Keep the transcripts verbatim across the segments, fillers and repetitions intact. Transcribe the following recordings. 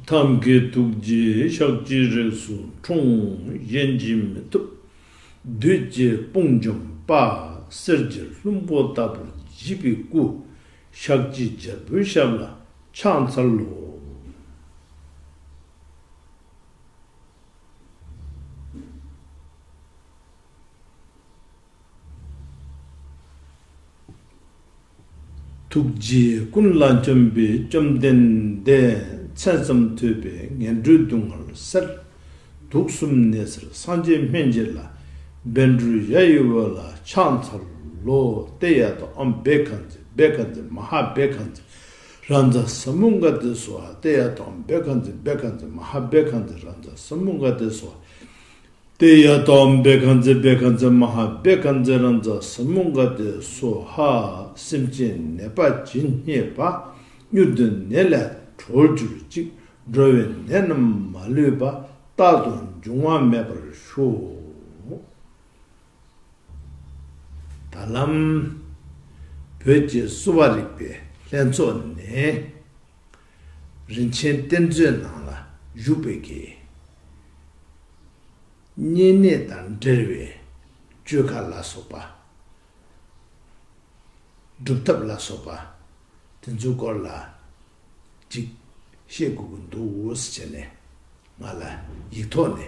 ཐབས་མཁས་ཐུགས་རྗེས་ཞག་གཅིག་རིགས་སུ་འཁྲུངས། གཞན་གྱིས་མི་ཐུབ་བདུད་ཀྱི་དཔུང་འཇོམས་པ། གསེར་གྱི་ལྷུན་པོ་ལྟ་བུར་བརྗིད་པའི་སྐུ། ཞག་གཅིག་རྒྱལ་པོའི་ཞབས་ལ་ཕྱག་འཚལ་ལོ། ཐུགས་རྗེ་ཀུན་ལ་འཆམ་པའི་བཅོམ་ལྡན་འདས། མཚན་ཙམ་ཐོས་པས་ངན་འགྲོའི་སྡུག་བསྔལ་སེལ། དུག་གསུམ་ནད་སེལ་སངས་རྒྱས་སྨན་གྱི་བླ། བཻ་ཌཱུརྱ་ཡི་འོད་ལ་ཕྱག་འཚལ་ལོ། ཏདྱ་ཐཱ། ཨོཾ་བཻ་ཥ་ཛྱེ་བཻ་ཥ་ཛྱེ་མ་ཧཱ་བཻ་ཥ་ཛྱེ་རཱ་ཛ་ས་མུདྒ་ཏེ་སྭཱ་ཧཱ། ཏདྱ་ཐཱ། ཨོཾ་བཻ་ཥ་ཛྱེ་བཻ་ཥ་ཛྱེ་མ་ཧཱ་བཻ་ཥ་ཛྱེ་རཱ་ཛ་ས་མུདྒ་ཏེ་སྭཱ་ཧཱ། ཏདྱ་ཐཱ། ཨོཾ་བཻ་ཥ་ཛྱེ་བཻ་ཥ་ཛྱེ་མ་ཧཱ་བཻ་ཥ་ཛྱེ་རཱ་ཛ་ས་མུདྒ་ཏེ་སྭཱ་ཧཱ། སེམས་ཅན་ནད་པ་ཇི་སྙེད་པ། མྱུར་དུ་ནད་ལས་གྲོལ་གྱུར་ཅིག་འགྲོ་བའི་ནད་རྣམས་མ་ལུས་པ། རྟག་ཏུ་འབྱུང་བ་མེད་པར་ཤོག་ད་ལམ། བོད་ཀྱི་གསོ་བ་རིག་པའི་ལྷན་ཚོགས་ནས། རིན་ཆེན་གཏེར་མཛོད་ནང་ལ་བཞུགས་པའི་གི་བསྙེན་གནས་དང་འབྲེལ་བའི་བཅོས་ཁ་ལ་སོགས་པ། སྒྲུབ་ཐབས་ལ་སོགས་པ་དེ་ཚོའི་སྐོར་ལ་ཅིག་བཤད་དགོས་ཀྱི་འདུག་ཟེར་བྱས་ནས་ང་ལ་ཡིག་ཐོག་ནས་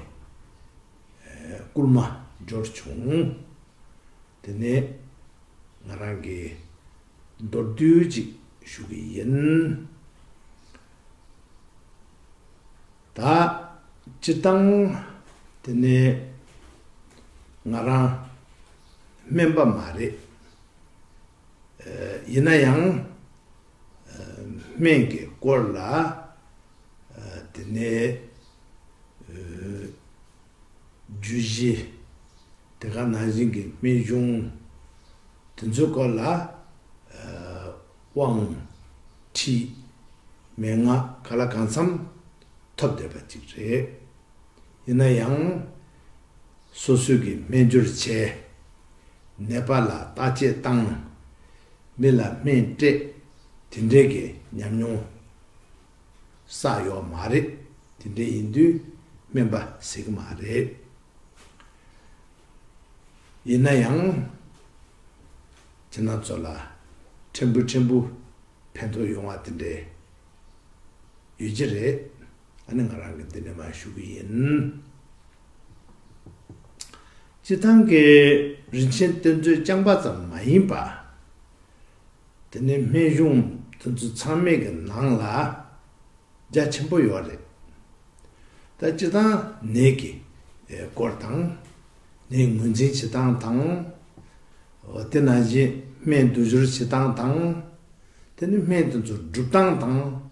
ཨེ་བསྐུལ་མ་འབྱོར་བྱུང་། དེ་ནས་ང་རང་གིས་མདོར་བསྡུས་ཅིག་ཞུ་གི་ཡིན། ད་སྤྱིར་བཏང་དེ་ནས་ང་རང་སྨན་པ་མ་རེད། ཡིན་ན་ཡང་སྨན་གྱི་སྐོར་ལ་དེ་ནས་རྒྱུད་བཞི། དེ་ག་ནང་བཞིན་གྱི་སྨན་གཞུང་དེ་ཚོའི་སྐོར་ལ་དབང་ཁྲིད་མན་ངག་ག་ལ་གང་འཚམ་ཐོབ་བསྡད་པ་ཅིག་རེད། ཡིན་ན་ཡང་སོ་སོའི་གི་སྨན་སྦྱོར་བྱས། ནད་པ་ལ་བརྟག་དཔྱད་བཏང་། མི་ལ་སྨན་སྤྲད། དེ་འདྲའི་གི་ཉམས་མྱོང་བསགས་ཡོད་མ་རེད། དེ་འདྲ་ཡིན་དུས་སྨན་པ་ཟེར་གི་མ་རེད། ཡིན་ན་ཡང་ཁྱེད་རང་ཚོ་ལ་ཕྲན་བུ་ཕྲན་བུ་ཕན་ཐོགས་ཡོང་བ་དེ་འདྲ་ཡོད་ཀྱི་རེད། ཨ་ནི་ང་རང་གིས་འདི་ནས་མར་ཞུ་གི་ཡིན། སྤྱིར་བཏང་གི་རིན་ཆེན་གཏེར་མཛོད་རྐྱང་པ་ཙམ་མ་ཡིན་པ། དེ་ནས་སྨན་གཞུང་དེ་ཚོ་ཚང་མའི་གི་ནང་ལ་རྒྱ་ཆེན་པོ་ཡོད་རེད། ད་སྤྱིར་བཏང་ནད་ཀྱི་སྐོར་དང་། ནད་ངོས་འཛིན་བྱེད་སྟངས་དང་། དེ་ནང་བཞིན་སྨན་བསྡུ་སྦྱོར་བྱེད་སྟངས་དང་། དེ་ནས་སྨན་དེ་ཚོ་སྒྲུབ་སྟངས་དང་།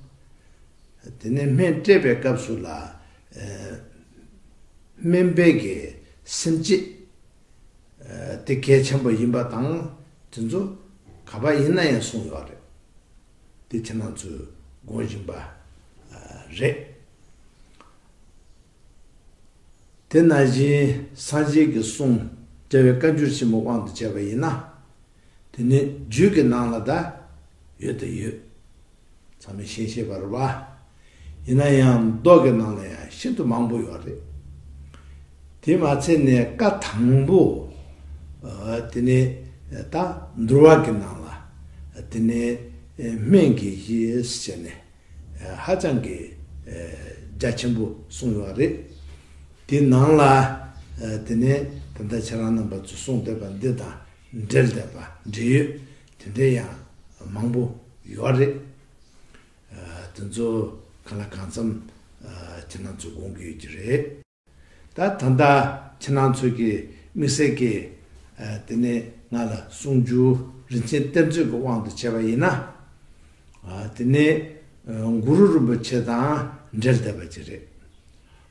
དེ་ནས་སྨན་སྤྲད་པའི་སྐབས་སུ་ལ་སྨན་པའི་གི་སེམས་བསྐྱེད་དེ་གལ་ཆེན་པོ་ཡིན་པ་དང་། དེ་ཚོ་ག་པར་ཡིན་ན་ཡང་གསུངས་ཡོད་རེད། དེ་ཁྱེད་རང་ཚོས་དགོངས་བཞིན་པ་རེད། དེ་ནང་བཞིན་སངས་རྒྱས་ཀྱི་གསུང་རྒྱལ་བའི་བཀའ་འགྱུར་ཆེན་མོའི་དབང་དུ་བྱས་པ་ཡིན་ན། དེ་ནི་རྒྱུད་ཀྱི་ནང་ལ་ད་ཡོད་དང་ཡོད། ཚང་མས་ཤེས་ཤེས་པ་རེད་བ། ཡིན་ན་ཡང་མདོ་གི་ནང་ལ་ཡང་ཤིན་ཏུ་མང་པོ་ཡོད་རེད། དེ་མ་ཚད་ནས་བཀའ་དང་པོ། དེ་ནས་ད་འདུལ་བ་གི་ནང་ལ་དེ་ནས་སྨན་གྱི་གཞི་ཟེར་ནས། ཧ་ཅང་གི་རྒྱ་ཆེན་པོ་གསུངས་ཡོད་རེད། དེའི་ནང་ལ་དེ་ནས་ད་ལྟ་ཁྱེད་རང་རྣམ་པ་ཚོས་གསུངས་བསྡད་པ་འདི་དང་འབྲེལ་བསྡད་པ་འབྲེལ་ཡོད་དེ་འདྲའི་ཡང་མང་པོ་ཡོད་རེད། དེ་ཚོ་གང་ལ་གང་འཚམ་ཁྱེད་རང་ཚོས་དགོངས་ཀྱི་ཡོད་ཀྱི་རེད། ད་ད་ལྟ་ཁྱེད་རང་ཚོས་ཀྱི་དམིགས་བསལ་གྱི་དེ་ནས་ང་ལ་གསུང་རྒྱུ་རིན་ཆེན་གཏེར་མཛོད་ཀྱི་དབང་དུ་བྱས་པ་ཡིན་ན། དེ་ནས་གུ་རུ་རིན་པོ་ཆེ་དང་འབྲེལ་བསྡད་པ་ཅིག་རེད།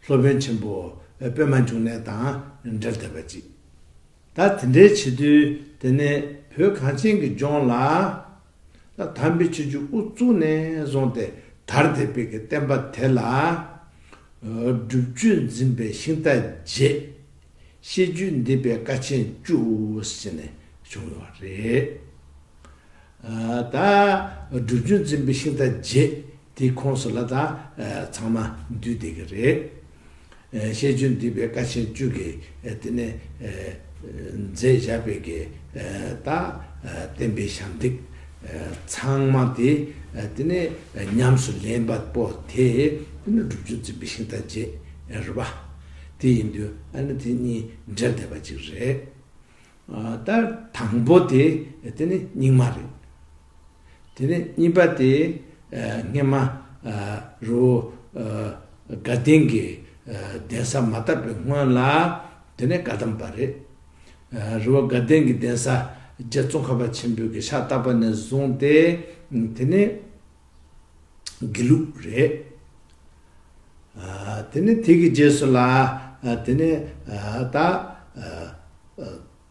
སློབ་དཔོན་ཆེན་པོ་པདྨ་འབྱུང་གནས་དང་འབྲེལ་བསྡད་པ་ཅིག་ད་དེ་འདྲའི་བྱེད་དུས་དེ་ནས་བོད་གངས་ཅན་གྱི་ལྗོངས་ལ། ད་དམ་པའི་ཆོས་ཀྱི་དབུ་གཙུག་ནས་བཟུང་སྟེ་དར་བསྡད་པའི་གི་བསྟན་པ་དེ་ལ། སྒྲུབ་བརྒྱུད་འཛིན་པའི་ཤིང་རྟ་བརྒྱད། བཤད་རྒྱུད་འདུས་པའི་ཀ་ཆེན་བཅུ་ཟེར་ནས་བྱུང་ཡོད་རེད། ད་སྒྲུབ་བརྒྱུད་འཛིན་པའི་ཤིང་རྟ་བརྒྱད་ དེའི་ཁོངས་སུ་ལ་ད་ཚང་མ་འདུས་བསྡད་ཀྱི་རེད། ཤེས་བརྗོད་འདུས་པའི་བཀའ་ཆེན་བཅུ་གི་དེ་ནས་མཛད་བཞག་པའི་གི་ད་བསྟན་པའི་ཞབས་འདེགས་ཚང་མ་དེ་དེ་ནས་ཉམས་སུ་ལེན་པ་པོ་དེ་དེ་ནས་སྒྲུབ་བརྒྱུད་འཛིན་པའི་ཤིང་རྟ་རྗེ་རེད་པ། དེ་ཡིན་དུས་ཨ་ནི་དེ་གཉིས་འབྲེལ་བསྡད་པ་ཅིག་རེད། ད་དང་པོ་དེ་དེ་ནི་རྙིང་མ་རེད། དེ་ནི་གཉིས་པ་དེ་སྔས་མ་རི་བོ་དགའ་ལྡན་གྱི་གདན་ས་མ་བཏབ་པའི་སྔོན་ལ་དེ་ནི་བཀའ་གདམས་པ་རེད། རི་བོ་དགའ་ལྡན་གྱི་གདན་ས་རྗེ་ཙོང་ཁ་པ་ཆེན་པོས་ཀྱི་ཕྱག་བཏབ་པ་ནས་བཟུང་སྟེ་དེ་ནི་དགེ་ལུགས་རེད། དེ་ནི་དེ་གི་རྗེས་སུ་ལ་དེ་ནི་ད་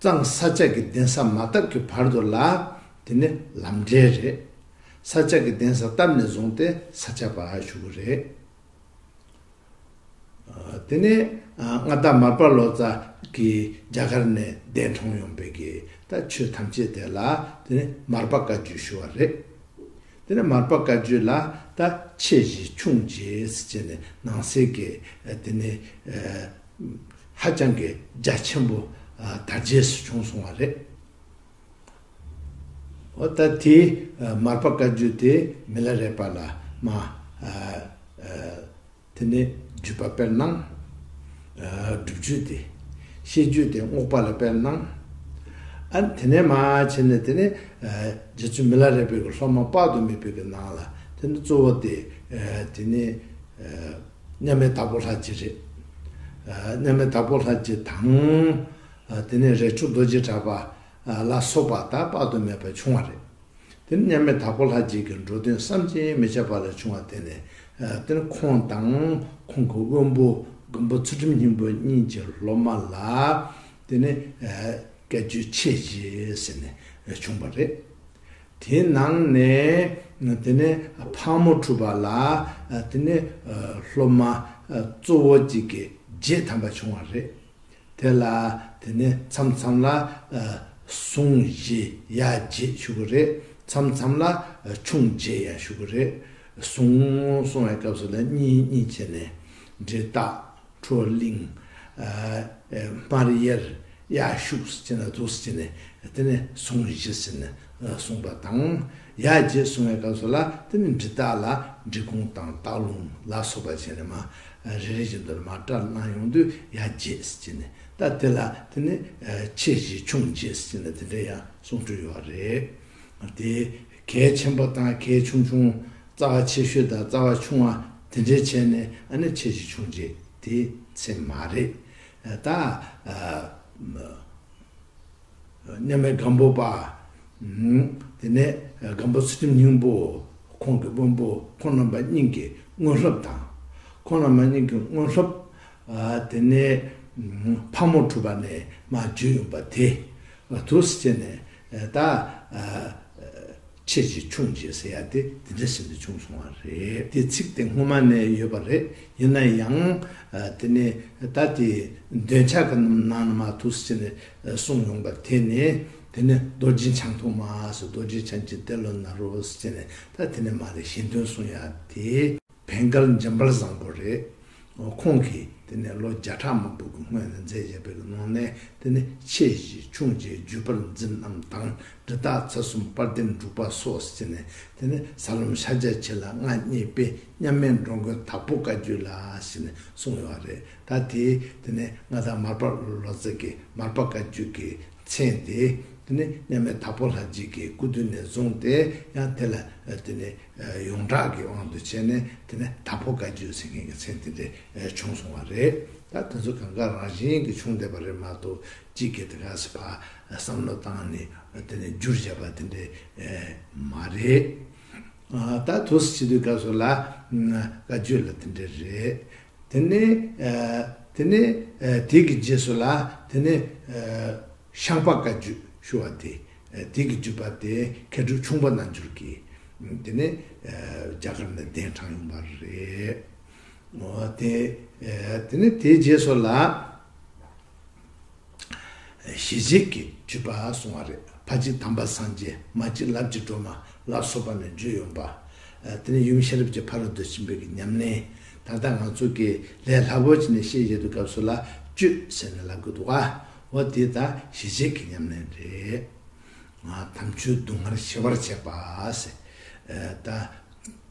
གཙང་ས་སྐྱ་གི་གདན་ས་མ་བཏབ་ཀྱི་བར་དུ་ལ་དེ་ནི་ལམ་འབྲས་རེད། ས་སྐྱ་གི་གདན་ས་བཏབ་ནས་བཟུང་སྟེ་ས་སྐྱ་པ་ཞུ་གི་རེད། དེ་ནས་མངའ་བདག་མར་པ་ལོ་ཙཱ་གིས་རྒྱ་གར་ནས་གདན་དྲངས་ཡོང་པའི་གི་ད་ཆོས་ཐམས་ཅད་དེ་ལ་དེ་ནས་མར་པ་བཀའ་བརྒྱུད་ཞུ་བ་རེད། དེ་ནས་མར་པ་བཀའ་བརྒྱུད་ལ་ད་ཆེ་བཞི་ཆུང་བརྒྱད་ཟེར་བྱས་ནས་ནང་གསེས་ཀྱི་དེ་ནས་ཧ་ཅང་གི་རྒྱ་ཆེན་པོ་དར་རྒྱས་སུ་བྱུང་སོང་བ་རེད། འོ་ད་དེ་མར་པ་བཀའ་བརྒྱུད་དེ་མི་ལ་རས་པ་ལ་མ་དེ་ནས་བརྒྱུད་པ་སྤེལ་གནང་། སྒྲུབ་བརྒྱུད་དེ། ཤེས་བརྒྱུད་དེ་རྔོག་པ་ལ་སྤེལ་གནང་། ཨ་དེ་ནས་མ་བྱས་ནས་དེ་ནས་རྗེ་བཙུན་མི་ལ་རས་པའི་གི་སློབ་མ་དཔག་ཏུ་མེད་པའི་གི་ནང་ལ་དེ་ནས་གཙོ་བོ་དེ་དེ་ནས་མཉམ་མེད་དྭགས་པོ་ལྷ་རྗེ་རེད། མཉམ་མེད་དྭགས་པོ་ལྷ་རྗེ་དང་དེ་ནས་རས་ཆུང་རྡོ་རྗེ་གྲགས་པ་ལ་སོགས་པ་ད་དཔག་ཏུ་མེད་པ་བྱུང་བ་རེད། དེ་ནི་མཉམ་མེད་དྭགས་པོ་ལྷ་རྗེ་གི་འགྲོ་དོན་བསམ་གྱིས་མི་ཁྱབ་པ་ལ་བྱུང་བ་དེ་ནི་དེ་ནི་ཁོང་དང་ཁོང་གི་དབོན་པོ་མགོན་པོ་ཚུལ་ཁྲིམས་སྙིང་པོ་གཉིས་ཀྱི་སློབ་མ་ལ་དེ་ནི་བཀའ་བརྒྱུད་ཆེ་བཞི་ཟེར་ནས་བྱུང་བ་རེད། དེའི་ནང་ནས་དེ་ནི་ཕག་མོ་གྲུ་པ་ལ་དེ་ནི་སློབ་མ་གཙོ་བོ་གཅིག་གི་རྗེ་དམ་པ་བྱུང་བ་རེད། དེ་ལ་དེ་ནས་མཚམས་མཚམས་ལ་ཟུང་བཞི་ཡ་བརྒྱད་ཞུ་གི་རེད། མཚམས་མཚམས་ལ་ཆུང་བརྒྱད་ཡ་ཞུ་གི་རེད། ཟུང་གསུང་བའི་སྐབས་སུ་ལ་གཉིས་གཉིས་བྱས་ནས་འབྲི་སྟག་ཁྲོ་གླིང་སྨར་ཡེར་ཡ་ཤུག་ཟེར་ནས་འདུག་ཟེར་ནས་དེ་ནས་ཟུང་བཞི་ཟེར་ནས་གསུངས་པ་དང་། ཡ་བརྒྱད་གསུང་བའི་སྐབས་སུ་ལ་དེ་ནས་འབྲི་སྟག་ལ་འབྲི་གུང་དང་སྟག་ལུང་ལ་སོགས་པ་བྱས་ནས་མ། རེ་རེ་བཞིན་དུ་མར་བཀྲལ་གནང་ཡོང་དུས་ཡ་བརྒྱད་ཟེར་གྱི་ནས་ད་དེ་ལ་དེ་ནི་ཆེ་བཞི་ཆུང་བརྒྱད་ཟེར་གྱི་ནས་དེ་འདྲའི་ཡང་གསུང་སྲོལ་ཡོད་རེད། དེ་གལ་ཆེན་པོ་དང་གལ་ཆུང་ཆུང་རྩ་བ་ཆེ་ཤོས་དང་རྩ་བ་ཆུང་བ་དེ་འདྲའི་བྱས་ནས་ཨ་ནི་ཆེ་བཞི་ཆུང་བརྒྱད་དེ་ཚད་མ་རེད། ད། མཉམ་མེད་སྒམ་པོ་པ། དེ་ནས་སྒམ་པོ་ཚུལ་ཁྲིམས་སྙིང་པོ། ཁོང་གི་དཔོན་པོ་ཁོང་རྣམ་པ་གཉིས་ཀྱི་དངོས་སློབ་དང་། ཁོང་རྣམ་པ་གཉིས་ཀྱི་དངོས་སློབ། དེ་ནས་ཕག་མོ་གྲུ་པ་ནས་མར་བརྒྱུད་ཡོང་པ་དེ། དུ་སེ་བྱས་ནས་ད། ཆེ་བཞི་ཆུང་བརྒྱད་ཟེར་ཡ་དེ་དེ་འདྲ་ཞིག་ཏུ་བྱུང་སོང་བ་རེད། དེ་ཚིག་དེ་སྔོན་མ་ནས་ཡོད་པ་རེད། ཡིན་ན་ཡང་། དེ་ནས་ད་དེ་འདོན་ཆ་གི་ནང་ན་མ་ཐུགས་སུ་ཆེ་ནས་གསུངས་ཡོང་པ་དེ་ནས་དེ་ནས་རྡོ་རྗེ་འཆང་ཐོག་མ་སུ་རྡོ་རྗེ་འཆང་གི་ཏེ་ལོ་ན་རོ་སུ་ཆེ་ནས་ད་དེ་ནས་མ་རེད་ཞེས་འདོན་གསུང་ཡ་དེ། བན་དཀར་འཇམ་དཔལ་བཟང་པོ་རེད། ཁོང་གིས་དེ་ནས་ལོ་བརྒྱ་ཕྲག་མང་པོ་གི་སྔོན་ནས་མཛད་བཞག་པའི་ནང་ནས་དེ་ནས་ཆེ་བཞི་ཆུང་བརྒྱད་བརྒྱུད་པར་འཛིན་རྣམས་དང་འབྲི་སྟག་ཚེ་གསུམ་དཔལ་ལྡན་འབྲུག་པ་སོགས་ཟེར་ནས་དེ་ནས་ཟབ་ལམ་ཤཱཀྱ་ཆེ་ལ་མངའ་བརྙེས་པའི་མཉམ་མེད་འགྲོ་མགོན་དྭགས་པོ་བཀའ་བརྒྱུད་ལ་ཟེར་ནས་གསུངས་ཡོད་རེད། ད་དེ་དེ་ནས་མངའ་བདག་མར་པ་ལོ་ཙཱ་གི་མར་པ་བཀའ་བརྒྱུད་ཀྱི་མཚན་དེ་དེ་ནས་མཉམ་མེད་དྭགས་པོ་ལྷ་རྗེ་གི་སྐུ་དུས་ནས་བཟུང་སྟེ་ཡང་དེ་ལ་དེ་ནས། ཡོངས་གྲགས་ཀྱི་དབང་དུ་བྱས་ནས་དེ་ནས་དྭགས་པོ་བཀའ་བརྒྱུད་ཟེར་མཁན་གྱི་མཚན་དེ་འདྲ་བྱུང་སོང་བ་རེད། ད་དེ་ཚོ་གང་ག་རང་བཞིན་གྱིས་བྱུང་བསྡད་པ་རེད་མ་གཏོགས་གཅིག་གིས་དེ་ག་ཟེ་ཕ་བསམ་བློ་བཏང་ནས་དེ་ནས་བསྒྱུར་བཞག་པ་དེ་འདྲ་མ་རེད། ད་དུ་སེ་བྱེད་དུས་སྐབས་སུ་ལ་བཀའ་བརྒྱུད་ལ་དེ་འདྲ་རེད། དེ་ནས་དེ་ནས་དེ་གི་རྗེས་སུ་ལ་དེ་ནས་ཤངས་པ་བཀའ་བརྒྱུད་ཞུ་བ་དེ། དེ་གི་བརྒྱུད་པ་དེ་མཁས་གྲུབ་ཁྱུང་པོ་རྣལ་འབྱོར་གྱིས། དེ་ནས་རྒྱ་གར་ནས་གདན་དྲངས་ཡོང་བ་རེད། འོ་དེ། དེ་ནས་དེའི་རྗེས་སུ་ལ། ཞི་བྱེད་ཀྱི་བརྒྱུད་པ་གསུང་བ་རེད། ཕ་གཅིག་དམ་པ་སངས་རྒྱས། མ་གཅིག་ལབ་ཀྱི་སྒྲོལ་མ་ལ་སོགས་པ་ནས་བརྒྱུད་ཡོང་པ། དེ་ནས་ཡུམ་ཤེས་རབ་ཀྱི་ཕ་རོལ་ཏུ་ཕྱིན་པའི་གི་ཉམས་ལེན། ད་ལྟ་ང་ཚོ་གི་ལས་སླ་པོ་བྱས་ནས་བཤད་བཞིན་དུས་སྐབས་སུ་ལ་བཅུད་ཟེར་ནས་ལབ་དགོས་འདུག་ག་འོ་དེ་ད་ཞི་བྱེད་ཀྱི་ཉམས་ལེན་རེད། དམ་ཆོས་སྡུག་བསྔལ་ཞི་བར་བྱེད་པ་ཟེར། ད་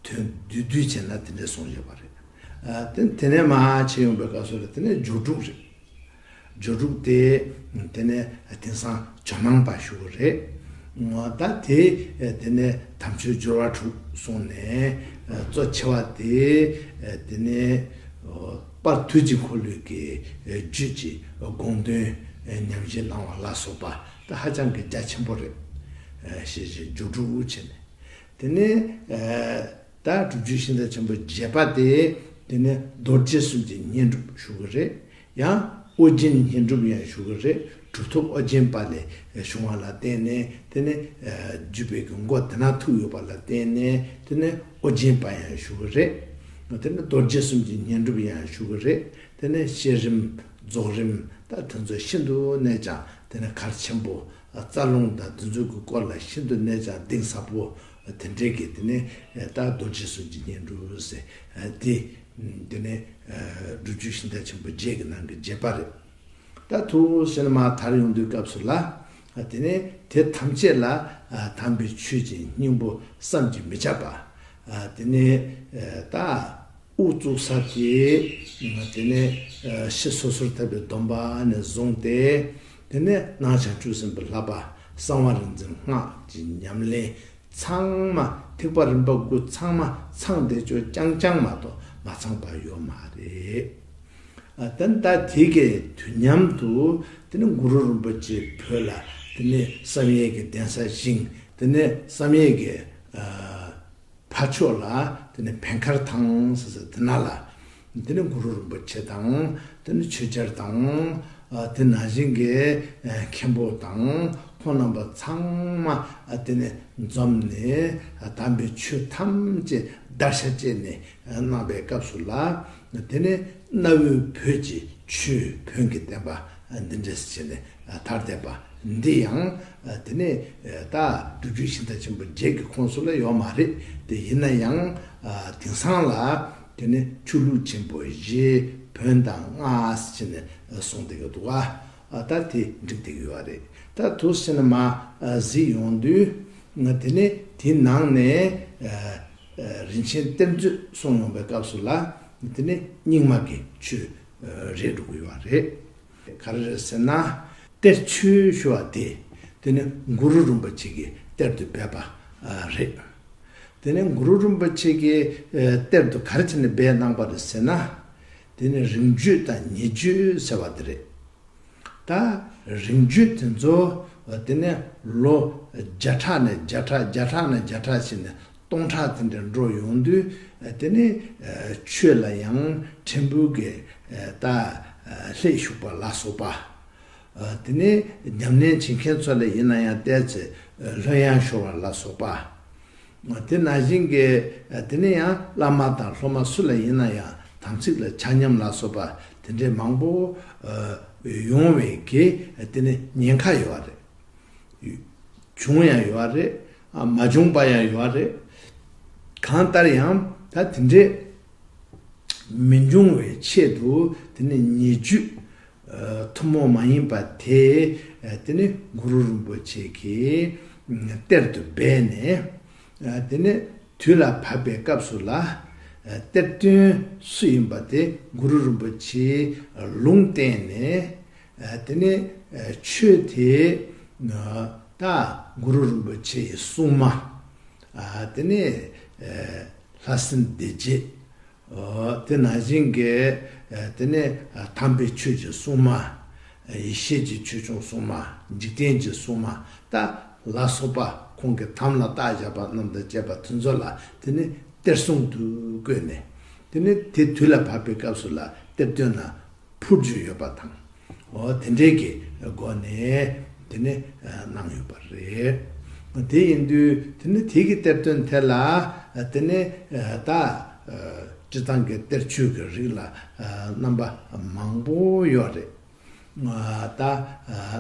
དོན་བསྡུས་བསྡུས་བྱས་ན་དེ་འདྲས་གསུངས་བཞག་པ་རེད། དེ་དེ་ནས་མར་ཕྱིན་ཡོང་པའི་སྐབས་སུ་ལ་དེ་ནས་སྦྱོར་དྲུག་རེད། སྦྱོར་དྲུག་དེ། དེ་ནས་དེང་སང་ཇོ་ནང་པ་ཞུ་གི་རེད། ད་དེ་དེ་ནས་དམ་ཆོས་སྦྱོར་བ་དྲུག་གསུངས་ནས། གཙོ་ཆེ་བ་དེ་དེ་ནས་དཔལ་དུས་ཀྱི་འཁོར་ལོའི་གི་རྒྱུད་ཀྱི་དགོངས་དོན་ཉམས་བཞེས་གནང་བ་ལ་སོགས་པ་ད་ཧ་ཅང་གི་རྒྱ་ཆེན་པོ་རེད། ཞེས་བྱས་སྦྱོར་དྲུག་བྱས་ནས། དེ་ནས། ད་སྒྲུབ་བརྒྱུད་ཤིང་རྟ་ཆེན་པོ་བརྒྱད་པ་དེ། དེ་ནས་རྡོ་རྗེ་གསུམ་གྱི་བསྙེན་སྒྲུབ་ཞུ་གི་རེད། ཡང་ཨོ་རྒྱན་བསྙེན་སྒྲུབ་ཡང་ཞུ་གི་རེད། གྲུབ་ཐོབ་ཨོ་རྒྱན་པ་ལས་བྱུང་བ་ལ་བརྟེན་ནས་དེ་ནས་བརྒྱུད་པའི་གི་མགོ་དེ་ན་ཐུག་ཡོད་པ་ལ་བརྟེན་ནས་དེ་ནས་ཨོ་རྒྱན་པ་ཡང་ཞུ་གི་རེད། དེ་ནས་རྡོ་རྗེ་གསུམ་གྱི་བསྙེན་སྒྲུབ་ཡང་ཞུ་གི་རེད། དེ་ནས་བསྐྱེད་རིམ་རྫོགས་རིམ་ད་དེ་ཚོ་ཤིན་ཏུ་ནས་ཀྱང་དེ་ནས་གལ་ཆེན་པོ། རྩ་རླུང་དང་དེ་ཚོའི་གི་སྐོར་ལ་ཤིན་ཏུ་ནས་ཀྱང་གཏིང་ཟབ་པོ་དེ་འདྲའི་གི་དེ་ནས་ད་རྡོ་རྗེ་གསུམ་གྱི་བསྙེན་སྒྲུབ་ཟེར། དེ་དེ་ནས་སྒྲུབ་བརྒྱུད་ཤིང་རྟ་ཆེན་པོ་བརྒྱད་ཀྱི་ནང་གི་བརྒྱད་པ་རེད། ད་ཐུགས་སེམས་མ་ཐར་ཡོང་དུས་སྐབས་སུ་ལ། དེ་ནས་དེ་ཐམས་ཅད་ལ་དམ་པའི་ཆོས་ཀྱི་སྙིང་པོ་བསམ་གྱིས་མི་ཁྱབ་པ། དེ་ནས་ད། དབུ་བཙུགས་ས་དེ། དེ་ནས་ཕྱི་སོ་སོར་ཐར་པའི་སྡོམ་པ་ནས་བཟུང་སྟེ། དེ་ནས་ནང་བྱང་ཆུབ་སེམས་དཔའི་བསླབ་པ་གསང་བ་རིག་འཛིན་སྔགས་ཀྱི་ཉམས་ལེན་ཚང་མ་ཐེག་པ་རིམ་པ་དགུ་ཚང་མ་ཚང་བསྡད་ཆོག་རྐྱང་རྐྱང་མ་གཏོགས་མ་ཚང་པ་ཡོད་མ་རེད། ཨ་དེ་ནས་ད་དེ་གའི་དུས་མཉམ་དུ་དེ་ནས་གུ་རུ་རིན་པོ་ཆེ་བོད་ལ་དེ་ནས་བསམ་ཡས་ཀྱི་གདན་ས་བཞེངས། དེ་ནས་བསམ་ཡས་ཀྱི་ཨ། ཕར་ཕྱོགས་ལ་དེ་ནས་བེང་མཁར་ཐང་ཟེར་ས་དེ་ན་ལ། དེ་ནས་གུ་རུ་རིན་པོ་ཆེ་དང་། དེ་ནས་ཆོས་རྒྱལ་དང་། དེ་ནང་བཞིན་གྱི་མཁན་པོ་དང་ཁོང་རྣམ་པ་ཚང་མ་དེ་ནས་འཛོམས་ནས་དམ་པའི་ཆོས་ཐམས་ཅད་བརྡར་ཤ་བཅད་ནས་གནང་བའི་སྐབས་སུ་ལ། དེ་ནས་གནའ་བོའི་བོད་ཀྱི་ཆོས་བོན་གྱི་བསྟན་པ་འདི་འདྲ་ཞིག་བྱས་ནས་དར་བསྡད་པ། འདི་ཡང་དེ་ནས་ད་སྒྲུབ་བརྒྱུད་ཤིང་རྟ་ཆེན་པོ་བརྒྱད་ཀྱི་ཁོངས་སུ་ལ་ཡོད་མ་རེད། དེ་ཡིན་ན་ཡང་དེང་སང་ལ་དེ་ནས་ཆོས་ལུགས་ཆེན་པོ་བཞི་བོན་དང་སྔགས་ཟེར་ནས་གསུངས་བསྡད་ཀྱི་འདུག་ག་ད་དེ་འགྲིག་བསྡད་ཀྱི་ཡོད་རེད། ད་དུས་ཟིན་མ་གཟིགས་ཡོང་དུས་དེ་ནས་དེའི་ནང་ནས་རིན་ཆེན་གཏེར་མཛོད་གསུངས་ཡོང་པའི་སྐབས་སུ་ལ་དེ་ནས་རྙིང་མ་གི་ཆོས་རེད་འགྲོ་གི་ཡོད་རེད། ག་རེ་རེད་ཟེར་ན། གཏེར་ཆོས་ཞུ་བ་དེ། དེ་ནི་གུ་རུ་རིན་པོ་ཆེ་གིས་གཏེར་དུ་སྦས་པ་རེད། དེ་ནི་གུ་རུ་རིན་པོ་ཆེ་གིས་གཏེར་དུ་ག་རེ་བྱས་ནས་སྦས་གནང་པ་རེད་ཟེར་ན། དེ་ནི་རིང་བརྒྱུད་དང་ཉེ་བརྒྱུད་ཟེར་བ་དེ་རེད། ད་རིང་བརྒྱུད་དེ་ཚོ་དེ་ནི་ལོ་བརྒྱ་ཕྲག་ནས་བརྒྱ་ཕྲག་བརྒྱ་ཕྲག་ནས་བརྒྱ་ཕྲག་ཕྱིན་ནས། སྟོང་ཕྲག་དེ་འདྲ་འགྲོ་ཡོང་དུས་དེ་ནི་ཆོས་ལ་ཡང་ཕྲན་བུ་གི་ད་ལྷད་ཞུགས་པ་ལ་སོགས་པ། དེ་ནི་ཉམས་ལེན་བྱེད་མཁན་ཚོ་ལ་ཡིན་ན་ཡང་བལྟས་ཚེ་ལྷོད་ཡངས་ཤོར་བ་ལ་སོགས་པ། དེ་ནང་བཞིན་གྱི་དེ་ནི་ཡང་བླ་མ་དང་སློབ་མ་སུ་ལ་ཡིན་ན་ཡང་དམ་ཚིག་ལ་ཆ་མཉམ་ལ་སོགས་པ་དེ་འདྲའི་མང་པོ་ཡོང་བའི་གི་དེ་ནི་ཉེན་ཁ་ཡོད་རེད། བྱུང་ཡང་ཡོད་རེད། མ་བྱུང་པ་ཡང་ཡོད་རེད། གང་ལྟར་ཡང་ད་དེ་འདྲས་མི་འབྱུང་བའི་ཆེད་དུ་དེ་ནི་ཉེ་བརྒྱུད་ཐུན་མོང་མ་ཡིན་པ་དེ་དེ་ནི་གུ་རུ་རིན་པོ་ཆེ་གིས་གཏེར་དུ་སྦས་ནས་དེ་ནི་དུས་ལ་བབ་པའི་སྐབས་སུ་ལ་གཏེར་སྟོན་སུ་ཡིན་པ་དེ་གུ་རུ་རིན་པོ་ཆེའི་ལུང་བསྟན་ནས། དེ་ནས་ཆོས་དེ་ད་གུ་རུ་རིན་པོ་ཆེ་ཡི་སྲུང་མ། དེ་ནས་ལྷ་སྲིན་སྡེ་བརྒྱད། དེ་ནང་བཞིན་གྱི་དེ་ནས་དམ་པའི་ཆོས་ཀྱི་སྲུང་མ། ཡེ་ཤེས་ཀྱི་ཆོས་སྐྱོང་སྲུང་མ། འཇིག་རྟེན་གྱི་སྲུང་མ། ད་ལ་སོགས་པ་ཁོང་གི་དམ་ལ་བཏགས་བཞག་པ་རྣམས་དང་བཅས་པ་དེ་ཚོ་ལ་དེ་ནས་གཏེར་སྲུང་དུ་བསྐོས་ནས། དེ་ནས་དེ་དུས་ལ་བབ་པའི་སྐབས་སུ་ལ་གཏེར་སྟོན་ན། འཕུར་རྒྱུ་ཡོད་པ་དང་། འོ་དེ་འདྲའི་གི་སྒོ་ནས་དེ་ནི་གནང་ཡོད་པ་རེད། དེ་ཡིན་དུས་དེ་ནི་དེ་གི་གཏེར་སྟོན་དེ་ལ་དེ་ནི་ད་སྤྱིར་བཏང་གི་གཏེར་ཆོས་ཀྱི་རིགས་ལ་རྣམ་པ་མང་པོ་ཡོད་རེད། ད་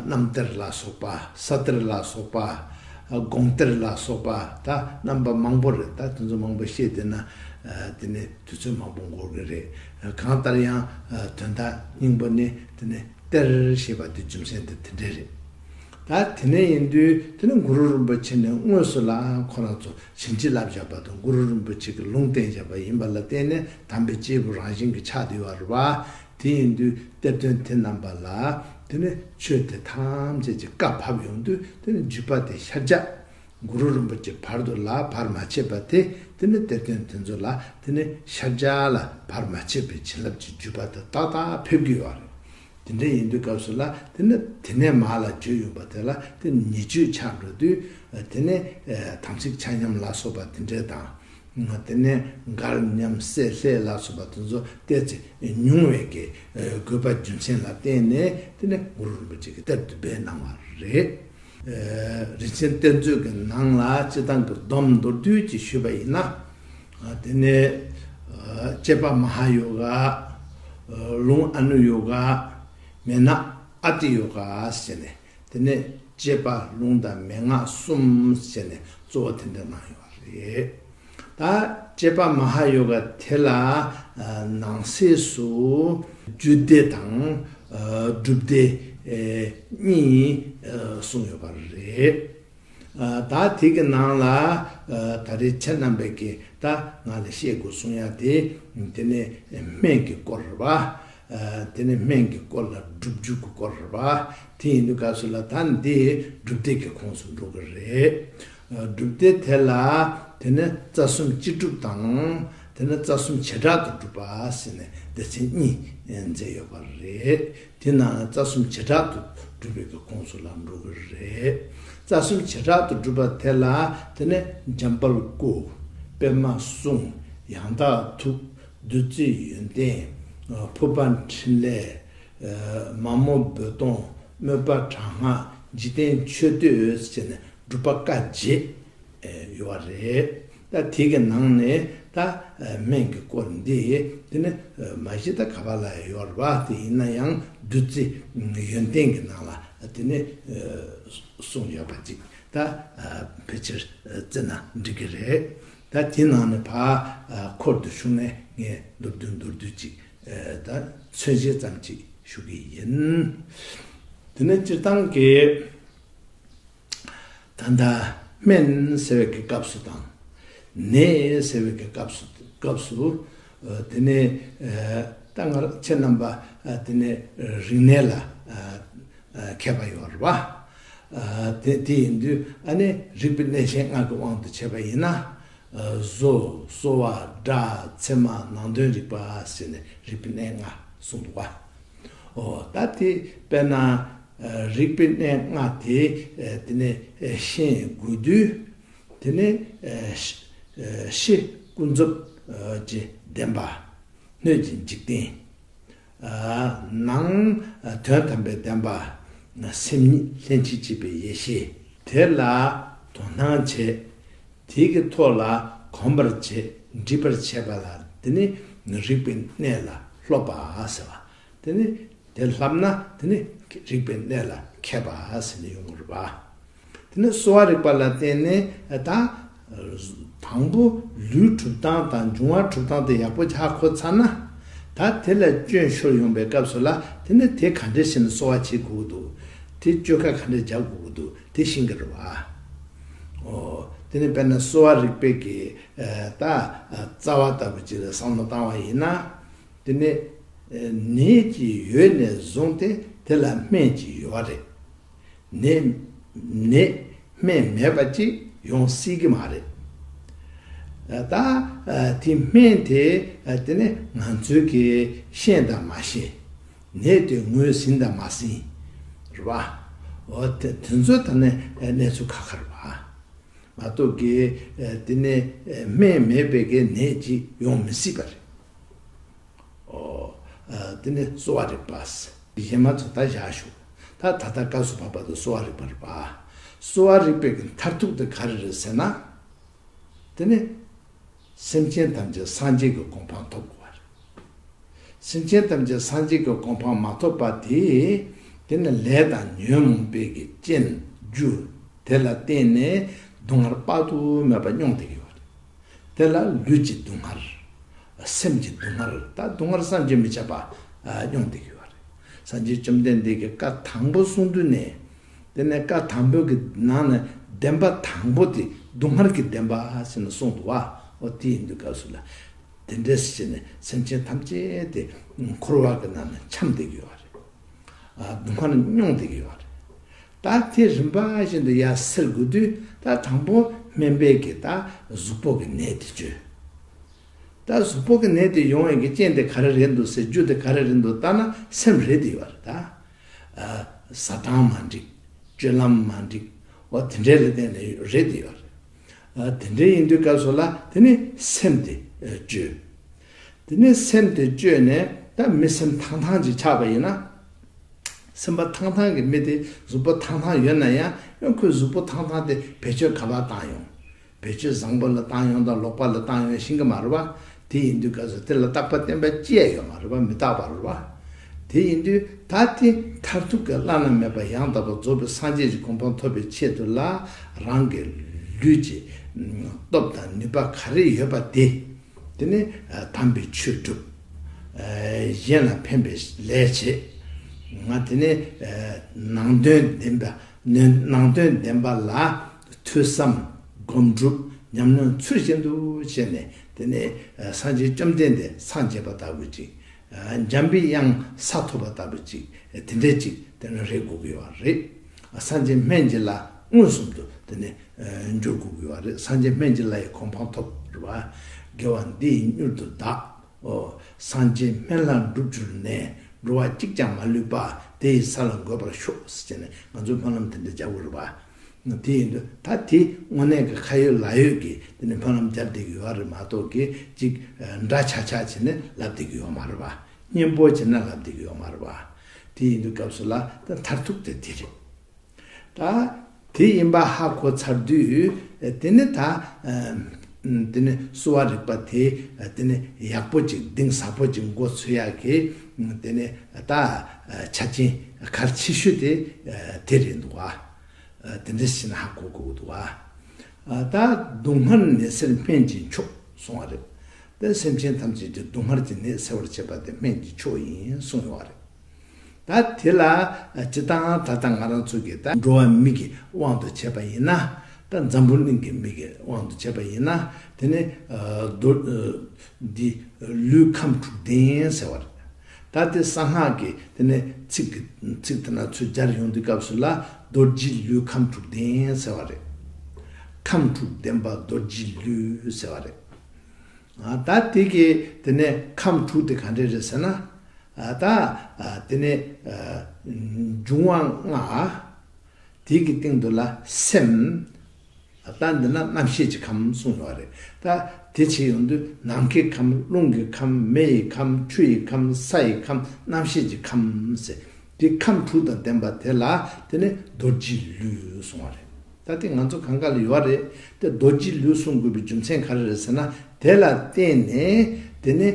གནམ་གཏེར་ལ་སོགས་པ། ས་གཏེར་ལ་སོགས་པ། དགོངས་གཏེར་ལ་སོགས་པ་ད་རྣམ་པ་མང་པོ་རེད། ད་དེ་ཚོ་མང་པོ་བཤད་བསྡད་ན་དེ་ནས་དུས་ཚོད་མང་པོ་འགོར་གི་རེད། གང་ལྟར་ཡང་དོན་དག་སྙིང་པོ་ནི་དེ་ནས་གཏེར་ཞེས་པ་དེ་རྒྱུ་མཚན་དེ་དེ་འདྲས་རེད། ད་དེ་ནས་ཡིན་དུས་དེ་ནས་གུ་རུ་རིན་པོ་ཆེ་ནས་དངོས་སུ་ལ་ཁོ་རང་ཚོ་བྱིན་གྱིས་བརླབས་བཞག་པ་དང་གུ་རུ་རིན་པོ་ཆེ་གི་ལུང་བསྟན་བཞག་པ་ཡིན་པ་ལ་བརྟེན་ནས་དམ་པའི་སྐྱེས་བུ་རང་བཞིན་གྱི་ཆགས་བསྡད་ཡོད་རེད་བ། དེ་ཡིན་དུས་གཏེར་སྟོན་དེ་རྣམ་པ་ལ་དེ་ནས་ཆོས་དེ་ཐམས་ཅད་ཀྱི་བཀའ་ཕབ་ཡོང་དུས་དེ་ནས་བརྒྱུད་པ་དེ་ཤར་རྒྱག་གུ་རུ་རིན་པོ་ཆེ་བར་དུ་ལ་བར་མ་ཆད་པ་དེ་དེ་ནས་གཏེར་སྟོན་དེ་ཚོ་ལ་དེ་ནས་ཤར་རྒྱག་ལ་བར་མ་ཆད་པའི་བྱིན་རླབས་ཀྱི་བརྒྱུད་པ་དེ་ཏག་ཏག་ཕེབས་ཀྱི་ཡོད་རེད། དེ་འདྲ་ཡིན་དུས་སྐབས་སུ་ལ་དེ་ནི་དེ་ནས་མར་ལ་བརྗོད་ཡོང་པ་དེ་ལ་དེ་ཉེས་སྤྱོད་ཆགས་འགྲོ་དུས་དེ་ནས་དམ་ཚིག་ཆ་མཉམ་ལ་སོགས་པ་དེ་འདྲ་དང་། དེ་ནས་མགར་མཉམ་སྲེད་ལྷས་ལ་སོགས་པ་དེ་ཚོ་བལྟས་ཚེ་ཉུང་བའི་གི་དགོས་པ་རྒྱུ་མཚན་ལ་བརྟེན་ནས་དེ་ནས་གུ་རུ་རིན་པོ་ཆེ་གི་གཏེར་དུ་སྦས་གནང་བ་རེད། རིན་ཆེན་གཏེར་མཛོད་ཀྱི་ནང་ལ་སྤྱིར་བཏང་གི་སྡོམ་མདོར་བསྡུས་ཀྱིས་ཞུས་པ་ཡིན་ན། དེ་ནས་བཅས་པ་མ་ཧཱ་ཡོ་ག་ལུང་ཨ་ནུ་ཡོ་ག་མན་ན་ཨ་ཏི་ཡོ་ག་ཟེར་ནས་དེ་ནས་བཅས་པ་ལུང་དང་མན་ངག་གསུམ་ཟེར་ནས་གཙོ་བོ་དེ་འདྲ་གནང་ཡོད་པ་རེད། ད་བཅས་པ་མ་ཧཱ་ཡོ་ག་དེ་ལ་ནང་གསེས་སུ་རྒྱུད་སྡེ་དང་སྒྲུབ་སྡེ་གཉིས་གསུངས་ཡོད་པ་རེད། ད་དེ་གི་ནང་ལ་ད་རེས་ཁྱེད་རྣམ་པས་ཀྱིས་ད་ང་ལ་བཤད་དགོས་གསུང་ཡ་དེ་དེ་ནས་སྨན་གྱི་སྐོར་རེད་པ། དེ་ནས་སྨན་གྱི་སྐོར་ལ་སྒྲུབ་རྒྱུ་གི་སྐོར་རེད་པ། དེ་ཡིན་དུས་སྐབས་སུ་ལ་ད་འདི་སྒྲུབ་སྡེ་གི་ཁོངས་སུ་འགྲོ་གི་རེད། སྒྲུབ་སྡེ་དེ་ལ་དེ་ནས་རྩ་གསུམ་སྤྱི་སྒྲུབ་དང་དེ་ནས་རྩ་གསུམ་བྱེ་བྲག་ཏུ་སྒྲུབ་པ་ཟེར་ནས་སྡེ་ཚན་གཉིས་མཛད་ཡོད་པ་རེད། དེ་ནང་རྩ་གསུམ་བྱེ་བྲག་ཏུ་སྒྲུབ་པའི་གི་ཁོངས་སུ་ལ་འགྲོ་གི་རེད། རྩ་གསུམ་བྱེ་བྲག་ཏུ་སྒྲུབ་པ་དེ་ལ་དེ་ནས་འཇམ་དཔལ་སྐུ། པདྨ་གསུང་། ཡང་དག་ཐུགས། བདུད་རྩི་ཡོན་ཏན། ཕུར་པ་འཕྲིན་ལས། མ་མོ་རྦོད་གཏོང་། དམོད་པ་དྲག་སྔགས། འཇིག་རྟེན་མཆོད་བསྟོད་ཟེར་ནས་སྒྲུབ་པ་བཀའ་བརྒྱད་ཡོད་པ་རེད། ད་དེ་གི་ནང་ནས་ད་སྨན་གྱི་སྐོར་འདི་དེ་ནི་མ་གཞི་ད་ག་པ་ལ་ཡོད་རེད་པ། དེ་ཡིན་ན་ཡང་བདུད་རྩི་ཡོན་ཏན་གྱི་ནང་ལ་དེ་ནི་གསུངས་ཡོད་པ་ཅིག་ད་ཕལ་ཆེར་བརྩི་ན་འགྲིག་གི་རེད། ད་དེ་ནང་ནས་ཕར་འཁོར་དུ་ཞུགས་ནས་ངས་མདོར་བསྡུས་མདོར་བསྡུས་ཅིག་ད་མཚོན་བྱེད་ཙམ་ཅིག་ཞུ་གི་ཡིན། དེ་ནས་སྤྱིར་བཏང་གི་ད་ལྟ་སྨན་ཟེར་བའི་གི་སྐབས་སུ་དང་། ནད་ཟེར་བའི་གི་སྐབས་སུ་སྐབས་སུ་དེ་ནས་ད་ང་ཁྱེད་རྣམ་པ་དེ་ནས་རིག་གནས་ལ་མཁས་པ་ཡོད་རེད་པ། དེ་དེ་ཡིན་དུས་ཨ་ནི་རིག་པའི་གནས་ཆེན་ལྔ་གི་དབང་དུ་བྱས་པ་ཡིན་ན། བཟོ། གསོ་བ། སྒྲ། མཚན་མ། ནང་དོན་རིག་པ་ཟེར་ནས་རིག་པའི་གནས་ལྔ་གསུངས་འདུག་པ། ཨོ་ད་དེ་དཔེར་ན་རིག་པའི་གནས་ལྔ་དེ་དེ་ནས་ཤེས་དགོས་དུས་དེ་ནས་ཤེས་ཀུན་རྫོབ་ཀྱི་བདེན་པ། སྣོད་ཀྱི་འཇིག་རྟེན། ནང་དོན་དམ་པའི་བདེན་པ། སེམས་ཉིད་ལྷན་ཅིག་སྐྱེས་པའི་ཡེ་ཤེས་དེ་ལ་དོ་སྣང་བྱེད། དེ་གི་ཐོག་ལ་གོམས་པར་བྱེད། འདྲིས་པར་བྱེད་པ་ལ་དེ་ནི་རིག་པའི་གནས་ལ་སློབ་པ་ཟེར་བ། དེ་ནི་དེ་བསླབ་ན་དེ་ནི་རིག་པའི་གནས་ལ་མཁས་པ་ཟེར་ནས་ཡོང་གི་རེད་པ། དེ་ནས་གསོ་བ་རིག་པ་ལ་བརྟེན་ནས་ད་དང་པོ་ལུས་གྲུབ་སྟངས་དང་འབྱུང་བ་གྲུབ་སྟངས་དེ་ཡག་པོ་ཧ་གོ་ཚར་ན། ད་དེ་ལ་སྐྱོན་ཤོར་ཡོང་པའི་སྐབས་སུ་ལ་དེ་ནས་དེ་ག་འདྲས་བྱས་ནས་གསོ་བ་བྱེད་དགོས་ཀྱི་འདུག་དེ་བཅོས་ཁ་ག་འདྲས་རྒྱག་དགོས་ཀྱི་འདུག་དེ་ཤེས་ཀྱི་རེད་བ། ཨོ། དེ་ནས་དཔེར་ན་གསོ་བ་རིག་པའི་གི་ད་རྩ་བ་ལྟ་བུ་ཅིག་ལ་བསམ་བློ་བཏང་བ་ཡིན་ན། དེ་ནས་ནད་ཀྱི་ཡོད་ནས་བཟུང་སྟེ་དེ་ལ་སྨན་གྱི་ཡོད་པ་རེད། ནད་ནད་སྨན་མེད་པ་ཅིག་ཡོང་སྲིད་ཀྱི་མ་རེད། ད་དེ་སྨན་དེ་དེ་ནས་ང་ཚོས་ཀྱིས་ཤེས་དང་མ་ཤེས། ནད་དེ་ངོས་ཟིན་དང་མ་ཟིན། རེད་བ། འོ་དེ་དེ་ཚོ་ད་ནས་གནས་ཚུལ་ཁག་ཁག་རེད་བ། མ་གཏོགས་ཀྱི་དེ་ནས་སྨན་མེད་པའི་གི་ནད་ཅིག་ཡོང་མི་སྲིད་པ་རེད། ཨོ། དེ་ནས་གསོ་བ་རིག་པ། གཞན་མ་ཚོ་ད་བཞག་ཞུ། ད་ད་ལྟ་སྐབས་སུ་བབ་པ་དེ་གསོ་བ་རིག་པ་རེད་པ། གསོ་བ་རིག་པའི་གི་མཐར་ཐུག་དེ་ག་རེ་རེད་ཟེར་ན། དེ་ནི་སེམས་ཅན་ཐམས་ཅད་སངས་རྒྱས་ཀྱི་གོ་འཕང་ཐོབ་དགོས་པ་རེད། སེམས་ཅན་ཐམས་ཅད་སངས་རྒྱས་ཀྱི་གོ་འཕང་མ་ཐོབ་པ་དེ། དེ་ནི་ལས་དང་ཉོན་མོངས་པའི་གི་རྐྱེན་རྒྱུ། དེ་ལ་བརྟེན་ནས་སྡུག་བསྔལ་དཔག་ཏུ་མེད་པ་མྱོང་བསྡད་ཀྱི་ཡོད་རེད། དེ་ལ་ལུས་ཀྱི་སྡུག་བསྔལ། སེམས་ཀྱི་སྡུག་བསྔལ། ད་སྡུག་བསྔལ་བསམ་གྱིས་མི་ཁྱབ་པ་མྱོང་བསྡད་ཀྱི་ཡོད་རེད། སངས་རྒྱས་བཅོམ་ལྡན་འདས་ཀྱིས་བཀའ་དང་པོ་གསུང་དུས་ནས། དེ་ནས་བཀའ་དང་པོ་གི་ནང་ནས་བདེན་པ་དང་པོ་དེ་སྡུག་བསྔལ་གྱི་བདེན་པ་ཟེར་ནས་གསུངས་འདུག་བ། འོ་དེ་ཡིན་དུས་སྐབས་སུ་ལ། དེ་འདྲས་བྱས་ནས་སེམས་ཅན་ཐམས་ཅད་དེ་འཁོར་བ་གི་ནང་ནས་འཁྱམས་བསྡད་ཀྱི་ཡོད་རེད། སྡུག་བསྔལ་མྱོང་བསྡད་ཀྱི་ཡོད་རེད། ད་དེ་རིམ་པ་བཞིན་དུ་ཡར་སེལ་དགོས་དུས། ད་དང་པོ་སྨན་པས་ཀྱིས་ད་གཟུགས་པོ་གི་ནད་དེ་བཅོས། ད་གཟུགས་པོ་གི་ནད་དེ་ཡོང་བའི་གི་རྐྱེན་དེ་ག་རེ་རེད་འདུག་ཟེར། རྒྱུ་དེ་ག་རེ་རེད་འདུག་ལྟ་ན་སེམས་རེད་དེ་ཡོད་རེད་ད། ཨ། ཟ་སྟངས་མ་འགྲིག་སྤྱོད་ལམ་མ་འགྲིག་འོ་དེ་འདྲའི་ལ་བརྟེན་ནས་རེད་དེ་ཡོད་རེད། ཨ། དེ་འདྲའི་ཡིན་དུས་སྐབས་སུ་ལ་དེ་ནི་སེམས་དེ་བཅོས། དེ་ནི་སེམས་དེ་བཅོས་ནས་ད་མི་སེམས་ཐང་ཐང་ཅིག་ཆགས་པ་ཡིན་ན། སེམས་པ་ཐང་ཐང་གི་མི་དེ་གཟུགས་པོ་ཐང་ཐང་ཡོད་ན་ཡང་ཡང་ཁོའི་གཟུགས་པོ་ཐང་ཐང་དེ་བེད་སྤྱོད་ག་པར་བཏང་ཡོང་། བེད་སྤྱོད་བཟང་པོ་ལ་བཏང་ཡོང་དང་ལོག་པ་ལ་བཏང་ཡོང་ཤེས་ཀྱི་མ་རེད་པ། དེ་ཡིན་དུས་སྐབས་སུ་དེ་ལ་རྟག་པ་བརྟན་པ་ཅི་ཡང་ཡོད་མ་རེད་པ། མི་རྟག་པ་རེད་པ། དེ་ཡིན་དུས་ད་དེ་མཐར་ཐུག་གི་བླ་ན་མེད་པ་ཡང་དག་པར་རྫོགས་པའི་སངས་རྒྱས་ཀྱི་གོ་འཕང་ཐོབ་པའི་ཆེད་དུ་ལ། རང་གི་ལུས་ཀྱི་སྟོབས་དང་ནུས་པ་ག་རེ་ཡོད་པ་དེ། དེ་ནི་དམ་པའི་ཆོས་སྒྲུབ། གཞན་ལ་ཕན་པའི་ལས་བྱེད། ང་དེ་ནི་ནང་དོན་ལྡན་པ། ནང་དོན་ལྡན་པ་ལ་ཐོས་བསམ་སྒོམ་སྒྲུབ་ཉམས་ལེན་ཚུལ་བཞིན་དུ་བྱས་ནས། དེ་ནི་སངས་རྒྱས་བཅོམ་ལྡན་འདས་སངས་རྒྱས་པ་ལྟ་བུ་ཅིག་འཇམ་པའི་དབྱངས་ས་ཐོབ་པ་ལྟ་བུ་ཅིག་དེ་འདྲའི་ཅིག་དེ་ནི་རེད་དགོས་ཀྱི་ཡོད་རེད། སངས་རྒྱས་སྨན་གྱི་བླ་མངོན་སུམ་དུ་དེ་ནི་འགྱུར་དགོས་ཀྱི་ཡོད་རེད། སངས་རྒྱས་སྨན་གྱི་བླ་ཡི་གོ་འཕང་ཐོབ་རེད་པ། དགེ་བ་འདི་ཡིས་མྱུར་དུ་བདག་འོ། སངས་རྒྱས་སྨན་བླ་འགྲུབ་གྱུར་ནས། འགྲོ་བ་གཅིག་ཀྱང་མ་ལུས་པ། དེ་ཡི་ས་ལ་འགོད་པར་ཤོག་ཟེར་བྱས་ནས་ང་ཚོས་སྨོན་ལམ་དེ་འདྲ་རྒྱག་དགོས་རེད་པ། དེ་ཡིན་དུས་ད་དེ་དངོས་གནས་ཀྱི་ཁ་ཡོད་ལག་ཡོད་ཀྱི་དེ་ནི་སྨོན་ལམ་རྒྱབ་བསྡད་ཀྱི་ཡོད་རེད་མ་གཏོགས་ཀྱི་ཅིག་འདྲ་ཆགས་ཆགས་བྱས་ནས་ལབ་བསྡད་ཀྱི་ཡོད་མ་རེད་པ། སྙན་པོ་བྱས་ན་ལབ་བསྡད་ཀྱི་ཡོད་མ་རེད་པ། དེ་ཡིན་དུས་སྐབས་སུ་ལ་ད་མཐར་ཐུག་དེ་དེ་རེད། ད་དེ་ཡིན་པ་ཧ་གོ་ཚར་དུས། དེ་ནི་ད་དེ་ནི་གསོ་བ་རིག་པ་དེ་དེ་ནི་ཡག་པོ་ཅིག་གཏིང་ཟབ་པོ་ཅིག་མགོ་ཚོས་ཡག་གི་དེ་ནི་ད་ཆ་རྐྱེན་གལ་ཆེ་ཤོས་དེ་དེ་རེད་འདུག་བ། དེ་འདྲ་ཞིག་ན་ཧ་གོ་དགོས་འདུག་བ། ད་སྡུག་བསྔལ་ནད་སེལ་སྨན་གྱི་མཆོག་གསུང་བ་རེད། དེ་སེམས་ཅན་ཐམས་ཅད་ཀྱི་སྡུག་བསྔལ་གྱི་ནད་སེལ་བར་བྱེད་པ་དེ་སྨན་གྱི་མཆོག་ཡིན་གསུངས་ཡོད་བ་རེད། ད་དེ་ལ་སྤྱིར་བཏང་ད་ལྟ་ང་རང་ཚོ་གི་ད་འགྲོ་བ་མི་གི་དབང་དུ་བྱས་པ་ཡིན་ན། ད་འཛམ་བུ་གླིང་གི་མི་གི་དབང་དུ་བྱས་པ་ཡིན་ན། དེ་ནི་རྡོ་འདི་ལུས་ཁམས་དྲུག་ལྡན་ཟེར་བ་རེད། ད་དེ་གསང་སྔགས་ཀྱི་དེ་ནི་ཚིག་གི་ཚིག་དེ་ན་ཚུར་སྦྱར་ཡོང་དུས་སྐབས་སུ་ལ། རྡོ་རྗེ་ལུས་ཁམས་དྲུག་ལྡན་ཟེར་བ་རེད། ཁམས་དྲུག་ལྡན་པ་རྡོ་རྗེ་ལུས་ཟེར་བ་རེད། ད་དེ་གི་དེ་ནས་ཁམས་དྲུག་དེ་ག་འདྲས་རེད་ཟེར་ན། ད་དེ་ནས་འབྱུང་བ་ལྔ། དེ་གི་སྟེང་དུ་ལ་སེམས། ད་འདི་ན་རྣམ་ཤེས་ཀྱི་ཁམས་གསུངས་ཡོད་རེད། ད་དེ་བྱས་ཡོང་དུས་ནམ་མཁའི་ཁམས། རླུང་གི་ཁམས། མེ་ཡི་ཁམས། ཆུ་ཡི་ཁམས། ས་ཡི་ཁམས། རྣམ་ཤེས་ཀྱི་ཁམས་ཟེར། དེ་ཁམས་དྲུག་དང་ལྡན་པ་དེ་ལ་དེ་ནས་རྡོ་རྗེ་ལུས་གསུངས་པ་རེད། ད་དེ་ང་ཚོ་གང་ག་ལ་ཡོད་རེད། དེ་རྡོ་རྗེ་ལུས་གསུང་དགོས་པའི་རྒྱུ་མཚན་ག་རེ་རེད་ཟེར་ན། དེ་ལ་བརྟེན་ནས་དེ་ནས་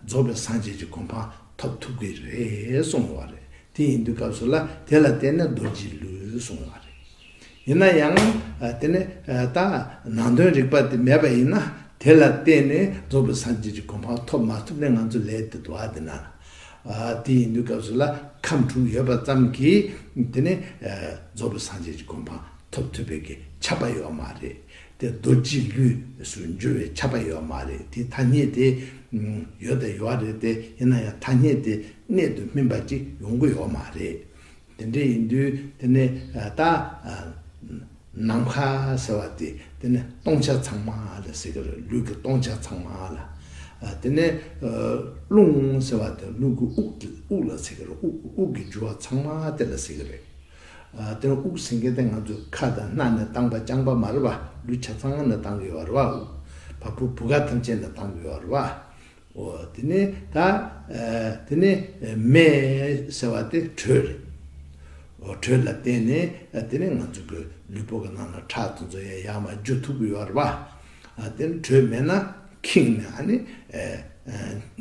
རྫོགས་པའི་སངས་རྒྱས་ཀྱི་གོ་འཕང་ཐོབ་ཐུབ་ཀྱི་རེད་གསུངས་ཡོད་རེད། དེ་ཡིན་དུས་སྐབས་སུ་ལ་དེ་ལ་བརྟེན་ནས་རྡོ་རྗེ་ལུས་གསུངས་ཡོད་རེད། ཡིན་ན་ཡང་དེ་ནས་ད་ནང་དོན་རིག་པ་དེ་མེད་པ་ཡིན་ན། དེ་ལ་བརྟེན་ནས་རྫོགས་པའི་སངས་རྒྱས་ཀྱི་གོ་འཕང་ཐོབ་མ་ཐུབ་ནས་ང་ཚོ་ལས་དེ་འདུག་ཨ། དེ་ན། དེ་ཡིན་དུས་སྐབས་སུ་ལ་ཁམས་དྲུག་ཡོད་པ་ཙམ་གྱིས་དེ་ནས་རྫོགས་པའི་སངས་རྒྱས་ཀྱི་གོ་འཕང་ཐོབ་ཐུབ་པའི་གི་ཁྱབ་པ་ཡོད་མ་རེད། དེ་རྡོ་རྗེ་ལུས་སུ་འགྱུར་བའི་ཁྱབ་པ་ཡོད་མ་རེད། དེ་ཐ་སྙད་དེ་ཡོད་དང་ཡོད་རེད་དེ། ཡིན་ན་ཡང་ཐ་སྙད་དེ་གནད་དུ་སྨིན་པ་ཅིག་ཡོང་གི་ཡོད་མ་རེད། དེ་འདྲ་ཡིན་དུས་དེ་ནས་ད་ནམ་མཁའ་ཟེར་བ་དེ་དེ་ནས་སྟོང་ཆ་ཚང་མ་ལ་ཟེར་གི་རེད། ལུས་ཀྱི་སྟོང་ཆ་ཚང་མ་ལ། དེ་ནས་རླུང་ཟེར་བ་དེ་ལུས་ཀྱི་དབུགས་དེ་དབུགས་ལ་ཟེར་གི་རེད། དབུགས་དབུགས་ཀྱི་རྒྱུ་བ་ཚང་མ་དེ་ལ་ཟེར་གི་རེད། དེ་ནས་དབུགས་ཟེར་མཁན་དེ་ང་ཚོས་ཁ་དང་སྣ་ནས་བཏང་པ་རྐྱང་པ་མ་རེད་པ། ལུས་ཆ་ཚང་ནས་བཏང་གི་ཡོད་རེད་པ། བ་སྤུ་བུ་ག་ཐམས་ཅད་ནས་བཏང་གི་ཡོད་རེད་པ། འོ། དེ་ནས་ད་དེ་ནས་མེ་ཟེར་བ་དེ་དྲོད་རེད། འོ། དྲོད་ལ་བརྟེན་ནས་དེ་ནས་ང་ཚོ་གི་ལུས་པོ་གི་ནང་ལ་ཁྲག་དེ་ཚོ་ཡང་ཡར་མར་རྒྱུ་ཐུབ་ཀྱི་ཡོད་རེད་པ། དེ་ནས་དྲོད་མེད་ན་ཁེངས་ནས་ཨ་ནི་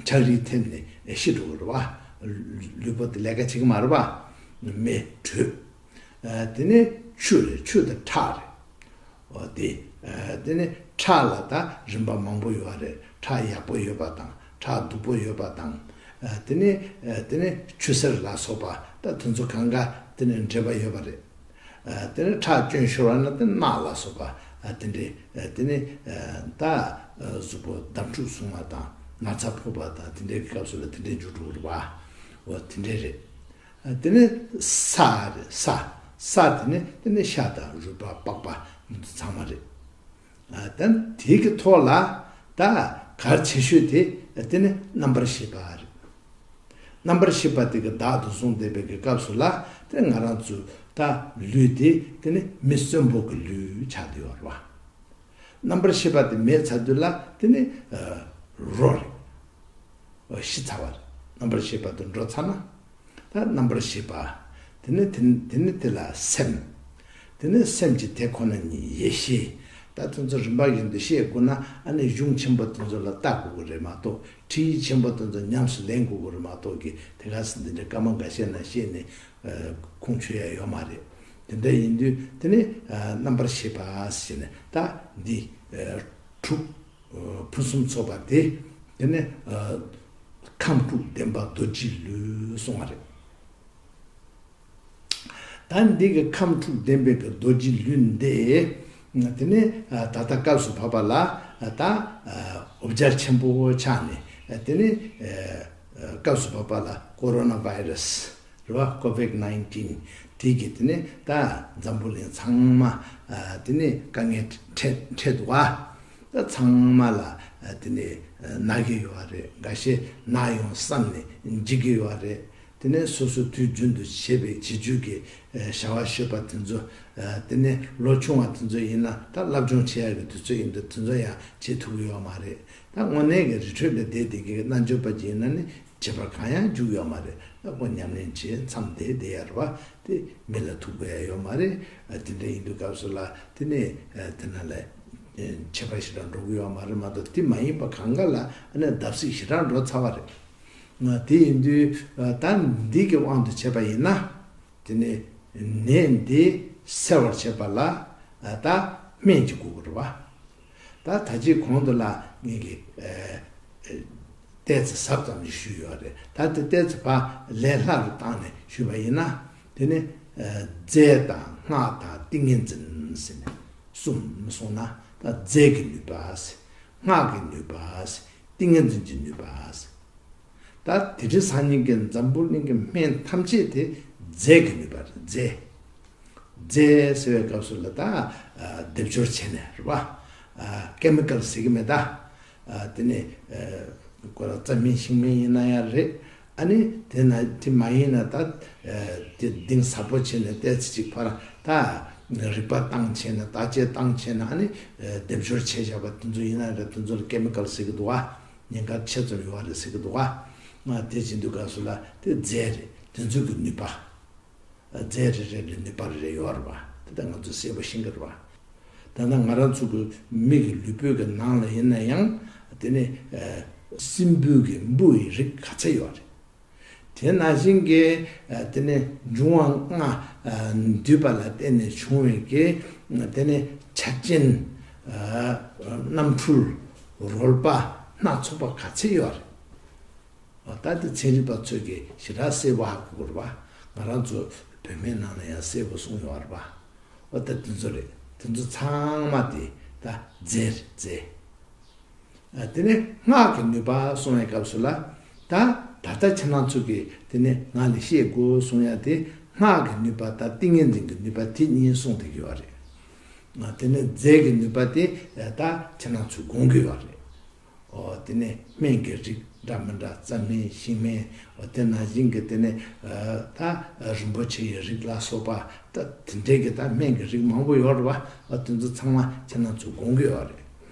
ཆག་རིལ་ཐེབས་ནས་ཤི་འགྲོ་གི་རེད་པ། ལུས་པོ་དེ་ལས་ཀ་བྱེད་ཀྱི་མ་རེད་པ། མེ་དྲོད། དེ་ནས་ ཆུ་རེད། ཆུ་དང་ཁྲག་རེད། འོ་དེ། དེ་ནི་ཁྲག་ལ་ད་རིམ་པ་མང་པོ་ཡོད་རེད། ཁྲག་ཡག་པོ་ཡོད་པ་དང་ཁྲག་སྡུག་པོ་ཡོད་པ་དང་། དེ་ནི་དེ་ནི་ཆུ་སེར་ལ་སོགས་པ་ད་དེ་ཚོ་གང་ག་དེ་ནི་འདྲེས་པ་ཡོད་པ་རེད། དེ་ནི་ཁྲག་སྐྱོན་ཤོར་བ་ན་དེ་རྣག་ལ་སོགས་པ་དེ་འདྲས། དེ་ནི་ད་གཟུགས་པོ་འདམ་འཁྲུག་བྱུང་བ་དང་ན་ཚ་ཕོག་པ་དང་དེ་འདྲའི་སྐབས་སུ་ལ་དེ་འདྲས་འཇུག་འགྲོ་གི་རེད་པ། འོ་དེ་འདྲས་རེད། དེ་ནི་ས་རེད། ས། ས་དེ་ནི་དེ་ནི་ཤ་དང་རུས་པ་པགས་པ་འདི་ཚང་མ་རེད། ད་དེ་གི་ཐོག་ལ་ད་གལ་ཆེ་ཤོས་དེ་དེ་ནི་རྣམ་པར་ཤེས་པ་རེད། རྣམ་པར་ཤེས་པ་དེ་གི་བདག་ཏུ་བཟུང་བསྡད་པའི་གི་སྐབས་སུ་ལ་དེ་ང་རང་ཚོ་ད་ལུས་དེ་དེ་ནི་མི་གསོན་པོ་གི་ལུས་ཆགས་བསྡད་ཡོད་རེད་པ། རྣམ་པར་ཤེས་པ་དེ་མེད་ཚར་དུས་ལ་དེ་ནི་རོ་རེད། ཤི་ཚར་བ་རེད། རྣམ་པར་ཤེས་པ་དེ་འགྲོ་ཚར་ན། ད་རྣམ་པར་ཤེས་པ། དེ་ནི་དེ་དེ་ནི་དེ་ལ་སེམས། དེ་ནི་སེམས་ཀྱི་དེ་ཁོ་ན་ཉིད་ཡེ་ཤེས། ད་དེ་ཚོ་རིམ་པ་བཞིན་དུ་ཤེས་དགོས་ན་ཨ་ནི་གཞུང་ཆེན་པོ་དེ་ཚོ་ལ་ལྟ་དགོས་ཀྱི་རེད་མ་གཏོགས། ཁྲིད་ཡིག་ཆེན་པོ་དེ་ཚོ་ཉམས་སུ་ལེན་དགོས་ཀྱི་རེད་མ་གཏོགས་ཀྱི་དེ་ག་སེ་འདི་འདྲ་སྐར་མ་འགའ་ཤས་ན་ཤེས་ནས་ཁུངས་འཁྱོལ་ཡ་ཡོད་མ་རེད། དེ་འདྲ་ཡིན་དུས་དེ་ནི་རྣམ་པར་ཤེས་པ་ཟེར་ནས་ད་འདི་དྲུག་ཕུན་སུམ་ཚོགས་པ་དེ། དེ་ནི་ཁམས་དྲུག་ལྡན་པ་རྡོ་རྗེའི་ལུས་གསུངས་པ་རེད། ད་འདི་གི་ཁམས་དྲུག་ལྡན་པའི་གི་རྡོ་རྗེའི་ལུས་འདི། དེ་ནི་ད་ལྟ་སྐབས་སུ་བབ་པ་ལ་ད་འོ་བརྒྱལ་ཆེན་པོ་ཆགས་ནས། དེ་ནི་སྐབས་སུ་བབ་པ་ལ་ཀོ་རོ་ན་བྷའི་རས་རེད་པ། ཀོ་ཝིད་ནའིན་ཊིན་དེ་གི་དེ་ནི་ད་འཛམ་བུ་གླིང་ཚང་མ་དེ་ནི་དཀའ་ངལ་འཕྲད་འཕྲད་འདུག་པ། ད་ཚང་མ་ལ་དེ་ནི་ན་གི་ཡོད་པ་རེད། འགའ་ཤས་ན་ཡོང་བསམ་ནས་འཇིགས་ཀྱི་ཡོད་པ་རེད། དེ་ནས་སོ་སོ་དུས་རྒྱུན་དུ་བྱེད་པའི་བྱེད་སྤྱོད་ཀྱི་བྱ་བ་སྤྱོད་པ་དེ་ཚོ། དེ་ནས་ལོ་ཆུང་བ་དེ་ཚོ་ཡིན་ན་ད་སློབ་སྦྱོང་བྱེད་ཡག་གི་དུས་ཚོད་ཡིན་དུས་དེ་ཚོ་ཡང་བྱེད་ཐུབ་ཀྱི་ཡོད་མ་རེད། ད་དངོས་གནས་ཀྱི་རི་ཁྲོད་ལ་བསྡད་བསྡད་ཀྱི་རྣལ་འབྱོར་པ་ཅིག་ཡིན་ན་ནི་བྱེད་པར་གང་ཡང་འཇུག་ཡོད་མ་རེད། ད་ཁོ་ཉམས་ལེན་བྱེད་མཚམས་བསྡད་བསྡད་ཡ་རེད་པ། དེ་མི་ལ་ཐུག་དགོས་ཡ་ཡོད་མ་རེད། དེ་འདྲ་ཡིན་དུས་སྐབས་སུ་ལ་དེ་ནས་དེ་ན་ལ་ཁྱད་པར་ཞེ་དྲག་འགྲོ་གི་ཡོད་མ་རེད་མ་གཏོགས། དེ་མ་ཡིན་པ་གང་ག་ལ་ཨ་ནི་བརྡབ་གསིག་ཞེ་དྲག་འགྲོ་ཚར་བ་རེད། དེ་ཡིན་དུས་ད་འདི་གི་དབང་དུ་བྱས་པ་ཡིན་ན། དེ་ནས་ནད་འདི་སེལ་བར་བྱེད་པ་ལ་ད་སྨན་གྱི་དགོས་ཀྱི་རེད་པ། ད་ད་ཅི་གོང་དུ་ལ་ངེད་ཀྱིས་ཏོག་ཙམ་ཟབ་ཙམ་ཞིག་ཞུས་ཡོད་རེད། ད་དེ་ཏོག་ཙམ་ཕར་ལས་སླ་རུ་བཏང་ནས་ཞུས་པ་ཡིན་ན། དེ་ནི་རྫས་དང་སྔགས་དང་ཏིང་ངེ་འཛིན་ཟེར་ནས་གསུམ་གསུངས་ན། ད་རྫས་ཀྱི་ནུས་པ་ཟེར། སྔགས་ཀྱི་ནུས་པ་ཟེར། ཏིང་ངེ་འཛིན་གྱི་ནུས་པ་ཟེར། ད་དེ་རིང་སང་ཉིན་གྱི་འཛམ་བུ་གླིང་གི་སྨན་ཐམས་ཅད་དེ་རྫས་ཀྱི་ནུས་པ་རེད། རྫས། རྫས་ཟེར་བའི་སྐབས་སུ་ལ་ད་སྡེབ་སྦྱོར་བྱས་ནས་རེད་པ། ཀེ་མི་ཀལ་ཟེར་གྱི་མེད་ད། དེ་ནས་ཁོ་ར་རྩྭ་སྨན་ཤིང་སྨན་ཡིན་ན་ཡང་རེད། ཨ་ནི་དེ་ན་དེ་མ་ཡིན་ན་ད་དེ་གཏིང་ཟབ་པོ་བྱས་ནས་ཏོག་ཙམ་ཅིག་ཕར་ད་རིག་པ་བཏང་བྱས་ནས་བརྟག་དཔྱད་བཏང་བྱས་ནས་ཨ་ནི་སྡེབ་སྦྱོར་བྱས་བཞག་པ་དེ་ཚོ་ཡིན་ན་རེད། དེ་ཚོ་ལ་ཀེ་མི་ཀལ་ཟེར་གྱི་འདུག་པ། ཉེན་ཁ་ཆེ་ཙམ་ཡོད་པ་རེད་ཟེར་གྱི་འདུག་པ། དེ་བྱེད་དུས་སྐབས་སུ་ལ་དེ་རྫས་རེད། དེ་ཚོ་གི་ནུས་པ། རྫས་རེ་རེ་ལ་ནུས་པ་རེ་རེ་ཡོད་རེད་པ། དེ་ད་ང་ཚོས་གསལ་པོ་ཤེས་ཀྱི་རེད་པ། ད་ལྟ་ང་རང་ཚོ་གི་མི་གི་ལུས་པོའི་གི་ནང་ལ་ཡིན་ན་ཡང་དེ་ནི་སྲིན་འབུ་གི་འབུ་ཡི་རིགས་ག་ཚད་ཡོད་རེད། དེ་ནང་བཞིན་གྱི་དེ་ནི་འབྱུང་བ་ལྔ་འདུས་པ་ལ་བརྟེན་ནས་བྱུང་བའི་གི་དེ་ནི་ཆ་རྐྱེན། རྣམ་འཕྲུལ། རོལ་པ་སྣ་ཚོགས་པ་ག་ཚད་ཡོད་རེད། ད་དེ་ཚན་རིག་པ་ཚོས་ཀྱིས་ཞེ་དྲག་གསལ་པོ་ཧ་གོ་དགོས་རེད་པ། ང་རང་ཚོ་བོད་སྨན་ནང་ལ་ཡང་གསལ་པོ་གསུངས་ཡོད་རེད་པ། འོ་ད་དེ་ཚོ་རེད། དེ་ཚོ་ཚང་མ་དེ་ད་རྫས་རེད། རྫས། དེ་ནས་སྔགས་ཀྱི་ནུས་པ་གསུང་བའི་སྐབས་སུ་ལ། ད་ད་ལྟ་ཁྱེད་རང་ཚོ་གིས་དེ་ནས་ང་ལ་བཤད་དགོས་གསུང་ཡ་དེ། སྔགས་ཀྱི་ནུས་པ་དང་ཏིང་ངེ་འཛིན་གྱི་ནུས་པ་དེ་གཉིས་གསུངས་བསྡད་ཀྱི་ཡོད་རེད། དེ་ནས་རྫས་ཀྱི་ནུས་པ་དེ་ད་ཁྱེད་རང་ཚོས་དགོངས་ཀྱི་ཡོད་རེད། འོ་དེ་ནས་སྨན་གྱི་རིགས་འདྲ་མི་འདྲ། རྩྭ་སྨན་ཤིང་སྨན། འོ་དེ་ནང་བཞིན་གྱི་དེ་ནས་ད་རིན་པོ་ཆེ་ཡི་རིགས་ལ་སོགས་པ། ད་དེ་འདྲའི་གི་ད་སྨན་གྱི་རིགས་མང་པོ་ཡོད་རེད་པ། འོ་དེ་ཚོ་ཚང་མ་ཁྱེད་རང་ཚོས་དགོངས་ཀྱི་ཡོད་རེད།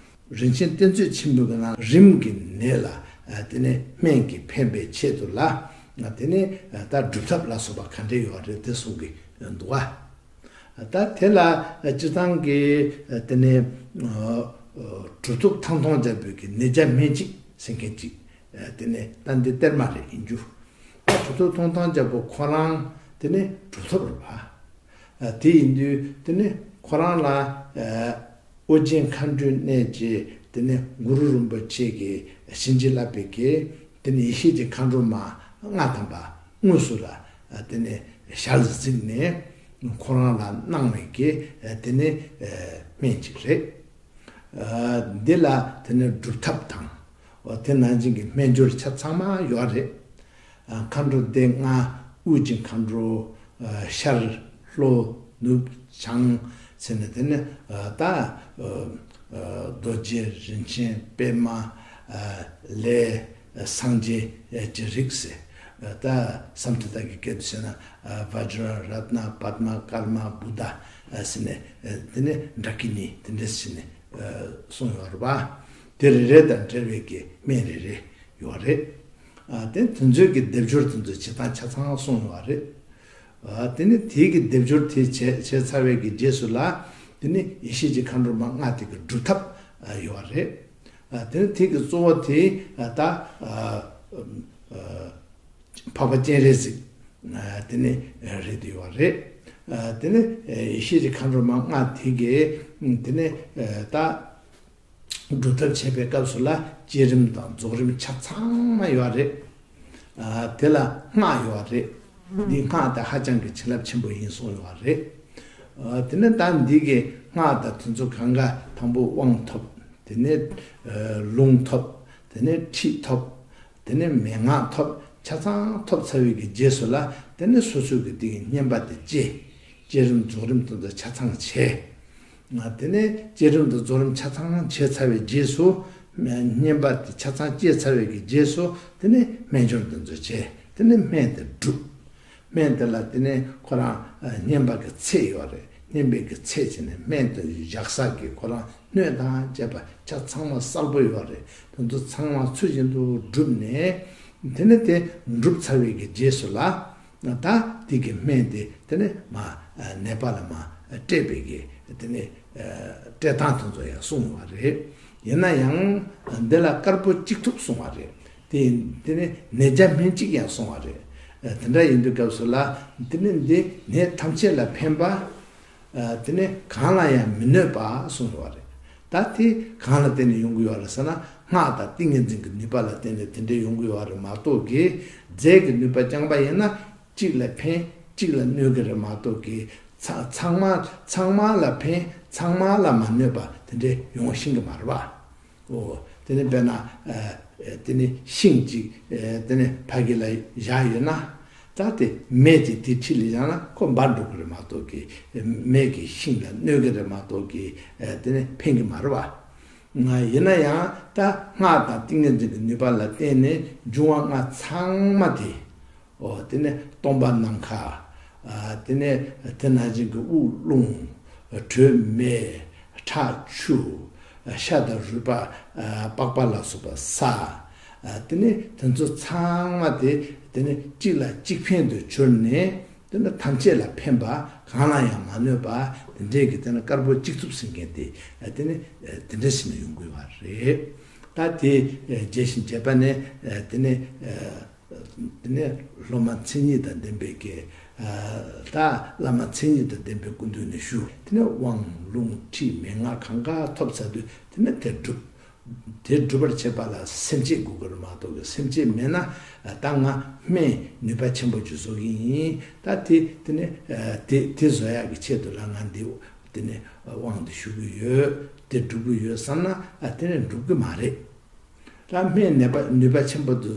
རིན་ཆེན་གཏེར་མཛོད་ཆེན་པོའི་གི་ནང་རིམས་ཀྱི་ནད་ལ་དེ་ནས་སྨན་གྱིས་ཕན་པའི་ཆེད་དུ་ལ་དེ་ནས་ད་སྒྲུབ་ཐབས་ལ་སོགས་པ་ག་འདྲ་ཡོད་རེད་དེ་གསུང་གི་འདུག་པ། ད་དེ་ལ་སྤྱིར་བཏང་གི་དེ་ནས་གྲུབ་ཐོབ་ཐང་སྟོང་རྒྱལ་པོའི་གི་ནད་བརྒྱ་སྨན་གཅིག་ཟེར་མཁན་གཅིག་དེ་ནས་ད་འདི་གཏེར་མ་རེད་ཡིན་རྒྱུ། ད་གྲུབ་ཐོབ་ཐང་སྟོང་རྒྱལ་པོ་ཁོ་རང་དེ་ནས་གྲུབ་ཐོབ་རེད་པ། དེ་ཡིན་དུས་དེ་ནི་ཁོ་རང་ལ་ཨོ་རྒྱན་མཁའ་འགྲོའི་གནས་ཀྱི་དེ་ནི་གུ་རུ་རིན་པོ་ཆེ་གིས་བྱིན་གྱིས་བརླབས་པའི་གི་དེ་ནི་ཡེ་ཤེས་ཀྱི་མཁའ་འགྲོ་མ་ལྔ་ཐམ་པ་དངོས་སུ་ལ་དེ་ནི་ཞལ་གཟིགས་ནས་ཁོ་རང་ལ་གནང་བའི་གི་དེ་ནི་སྨན་ཅིག་རེད། འདི་ལ་དེ་ནི་སྒྲུབ་ཐབས་དང་། དེ་ནང་བཞིན་གྱི་སྨན་སྦྱོར་ཆ་ཚང་མ་ཡོད་རེད། མཁའ་འགྲོ་སྡེ་ལྔ། དབུགས་ཀྱི་མཁའ་འགྲོ། ཤར། ལྷོ། ནུབ། བྱང་ཟེར་ནས་དེ་ནི་ད་རྡོ་རྗེ་རིན་ཆེན་པདྨ། ལས། སངས་རྒྱས་ཀྱི་རིགས་ཟེར། ད་སཾ་སྐྲྀ་ཏ་གི་སྐད་དུ་བཤད་ན་བཛྲ་རཏྣ་པདྨ་ཀརྨ་བུདྡྷ་ཟེར་ནས་དེ་ནི་ཌཱ་ཀི་ཎི་དེ་འདྲས་ཟེར་ནས་གསུངས་ཡོད་རེད་པ། དེ་རེ་རེ་དང་འབྲེལ་བའི་གི་སྨན་རེ་རེ་ཡོད་རེད། དེ་དེ་ཚོའི་གི་སྡེབ་སྦྱོར་དེ་ཚོ་བྱེད་སྟངས་ཆ་ཚང་གསུངས་ཡོད་རེད། དེ་ནི་དེའི་གི་སྡེབ་སྦྱོར་དེ་བྱས་བྱས་ཚར་བའི་གི་རྗེས་སུ་ལ་དེ་ནི་ཡེ་ཤེས་ཀྱི་མཁའ་འགྲོ་མ་ལྔ་དེ་གི་སྒྲུབ་ཐབས་ཡོད་རེད། དེ་ནི་དེ་གི་གཙོ་བོ་དེ་ད་འཕགས་པ་སྤྱན་རས་གཟིགས་དེ་ནི་རེད་དེ་ཡོད་རེད། དེ་ནི་ཡེ་ཤེས་ཀྱི་མཁའ་འགྲོ་མ་ལྔ་དེ་གི་དེ་ནི་ད། སྒྲུབ་ཐབས་བྱེད་པའི་སྐབས་སུ་ལ་བསྐྱེད་རིམ་དང་རྫོགས་རིམ་ཆ་ཚང་མ་ཡོད་རེད། དེ་ལ་སྔགས་ཡོད་རེད། འདི་སྔགས་དེ་ཧ་ཅང་གི་བྱིན་རླབས་ཆེན་པོ་ཡིན་གསུངས་ཡོད་རེད། དེ་ནས་ད་འདི་གི་སྔགས་དང་དེ་ཚོ་གང་ག་དང་པོ་དབང་ཐོབ། དེ་ནས་ལུང་ཐོབ། དེ་ནས་ཁྲིད་ཐོབ། དེ་ནས་མན་ངག་ཐོབ། ཆ་ཚང་ཐོབ་ཚར་བའི་གི་རྗེས་སུ་ལ་དེ་ནས་སོ་སོའི་གི་དེ་གི་བསྙེན་པ་དེ་བསྐྱེད། བསྐྱེད་རིམ་རྫོགས་རིམ་དེ་ཚོ་ཆ་ཚང་བྱས། དེ་ནས་བསྐྱེད་རིམ་དང་རྫོགས་རིམ་ཆ་ཚང་བྱས་ཚར་བའི་རྗེས་སུ། བསྙེན་པ་དེ་ཆ་ཚང་བསྐྱེད་ཚར་བའི་གི་རྗེས་སུ་དེ་ནས་སྨན་སྦྱོར་དེ་ཚོ་བྱས། དེ་ནས་སྨན་དེ་སྒྲུབ། སྨན་དེ་ལ་དེ་ནས་ཁོ་རང་བསྙེན་པ་གི་ཚད་ཡོད་རེད། བསྙེན་པའི་གི་ཚད་བྱས་ནས་སྨན་དེ་བཞག་ས་གི་ཁོ་རང་སྣོད་དང་བཅས་པ་ཆ་ཚང་མ་གསལ་པོ་ཡོད་རེད། དེ་ཚོ་ཚང་མ་ཚུལ་བཞིན་དུ་བསྒྲུབས་ནས་དེ་ནས་དེ་འགྲུབ་ཚར་བའི་གི་རྗེས་སུ་ལ། ད་དེ་གི་སྨན་དེ་དེ་ནས་མ་ནད་པ་ལ་མ་སྤྲད་པའི་གི་དེ་ནས་སྤྲད་སྟངས་དེ་ཚོ་ཡང་གསུངས་པ་རེད། ཡིན་ན་ཡང་འདི་ལ་དཀར་པོ་གཅིག་ཐུབ་གསུངས་པ་རེད། དེ་དེ་ནས་ནད་བརྒྱ་སྨན་གཅིག་ཡང་གསུངས་པ་རེད། དེ་འདྲ་ཡིན་དུས་སྐབས་སུ་ལ་དེ་ནས་འདི་ནད་ཐམས་ཅད་ལ་ཕན་པ། དེ་ནས་གང་ལ་ཡང་མི་གནོད་པ་གསུངས་ཡོད་པ་རེད། ད་དེ་གང་ལ་བརྟེན་ནས་ཡོང་གི་ཡོད་རེད་ཟེར་ན་སྔགས་དང་ཏིང་ངེ་འཛིན་གྱི་ནུས་པ་ལ་བརྟེན་ནས་དེ་འདྲ་ཡོང་གི་ཡོད་རེད་མ་གཏོགས་ཀྱི་རྫས་ཀྱི་ནུས་པ་རྐྱང་པ་ཡིན་ན་གཅིག་ལ་ཕན་གཅིག་ལ་གནོད་ཀྱི་རེད་མ་གཏོགས་ཀྱི་ཚ་ཚང་མ་ཚང་མ་ལ་ཕན་ཚང་མ་ལ་མ་གནོད་པ་དེ་འདྲ་ཡོང་ཤེས་ཀྱི་མ་རེད་པ། ཨོ། དེ་ནི་དཔེར་ན། དེ་ནི་ཤིང་གཅིག་དེ་ནི་ཕ་གི་ལ་བཞག་ཡོད་ན། ད་དེ་མེ་དེ་དེ་འཁྲིས་ལ་བཞག་ན་ཁོ་འབར་འགྲོ་གི་རེད་མ་གཏོགས་ཀྱི། མེ་གི་ཤིང་ལ་གནོད་གི་རེད་མ་གཏོགས་ཀྱི། དེ་ནི་ཕན་གི་མ་རེད་བ། ཡིན་ན་ཡང་ད་སྔགས་དང་ཏིང་ངེ་འཛིན་གྱི་ནུས་པ་ལ་བརྟེན་ནས་འབྱུང་བ་ལྔ་ཚང་མ་དེ། ཨོ། དེ་ནས་སྟོང་པ་ནམ་མཁའ། ཨ། དེ་ནས་དེ་ནང་བཞིན་གྱི་དབུགས་རླུང་། དྲོད་མེ། ཁྲག་ཆུ། ཤ་དང་རུས་པ། ཨ། པགས་པ་ལ་སོགས་པ་ས། ཨ། དེ་ནས་དེ་ཚོ་ཚང་མ་དེ་དེ་ནས་གཅིག་ལ་གཅིག་ཕན་དུ་གྱུར་ནས་དེ་ནས་ཐམས་ཅད་ལ་ཕན་པ་གང་ལ་ཡང་མ་གནོད་པ་དེ་འདྲས་ཀྱི་དེ་ནས་དཀར་པོ་གཅིག་ཐུབ་ཟེར་མཁན་དེ་དེ་ནས་དེ་འདྲས་ཟེར་ནས་ཡོང་དགོས་པ་རེད། ད་དེ་རྒྱས་ཤིང་རྒྱས་པ་ནས་དེ་ནས། དེ་ནས་སློབ་མ་མཚན་ཉིད་དང་ལྡན་པའི་གི། ད་བླ་མ་མཚན་ཉིད་དང་ལྡན་པའི་སྐུ་མདུན་ནས་ཞུ། དེ་ནས་དབང་ལུང་ཁྲིད་མན་ངག་གང་ག་ཐོབ་ཚར་དུས་དེ་ནས་དེ་སྒྲུབ། དེ་སྒྲུབ་པར་བྱེད་པ་ལ་སེམས་བསྐྱེད་དགོས་ཀྱི་རེད་མ་གཏོགས་ཀྱི་སེམས་བསྐྱེད་མེད་ན་ད་ང་སྨན་ནུས་པ་ཆེན་པོ་ཅིག་བཟོ་གི་ཡིན། ད་དེ་དེ་ནས་དེ་དེ་བཟོ་ཡག་གི་ཆེད་དུ་ལ་ང་འདི་དེ་ནས་དབང་དེ་ཞུ་གི་ཡོད། དེ་སྒྲུབ་གི་ཡོད་བསམ་ན་དེ་ནས་འགྲུབ་གི་མ་རེད། ད་སྨན་ནུས་པ་ནུས་པ་ཆེན་པོ་དེ་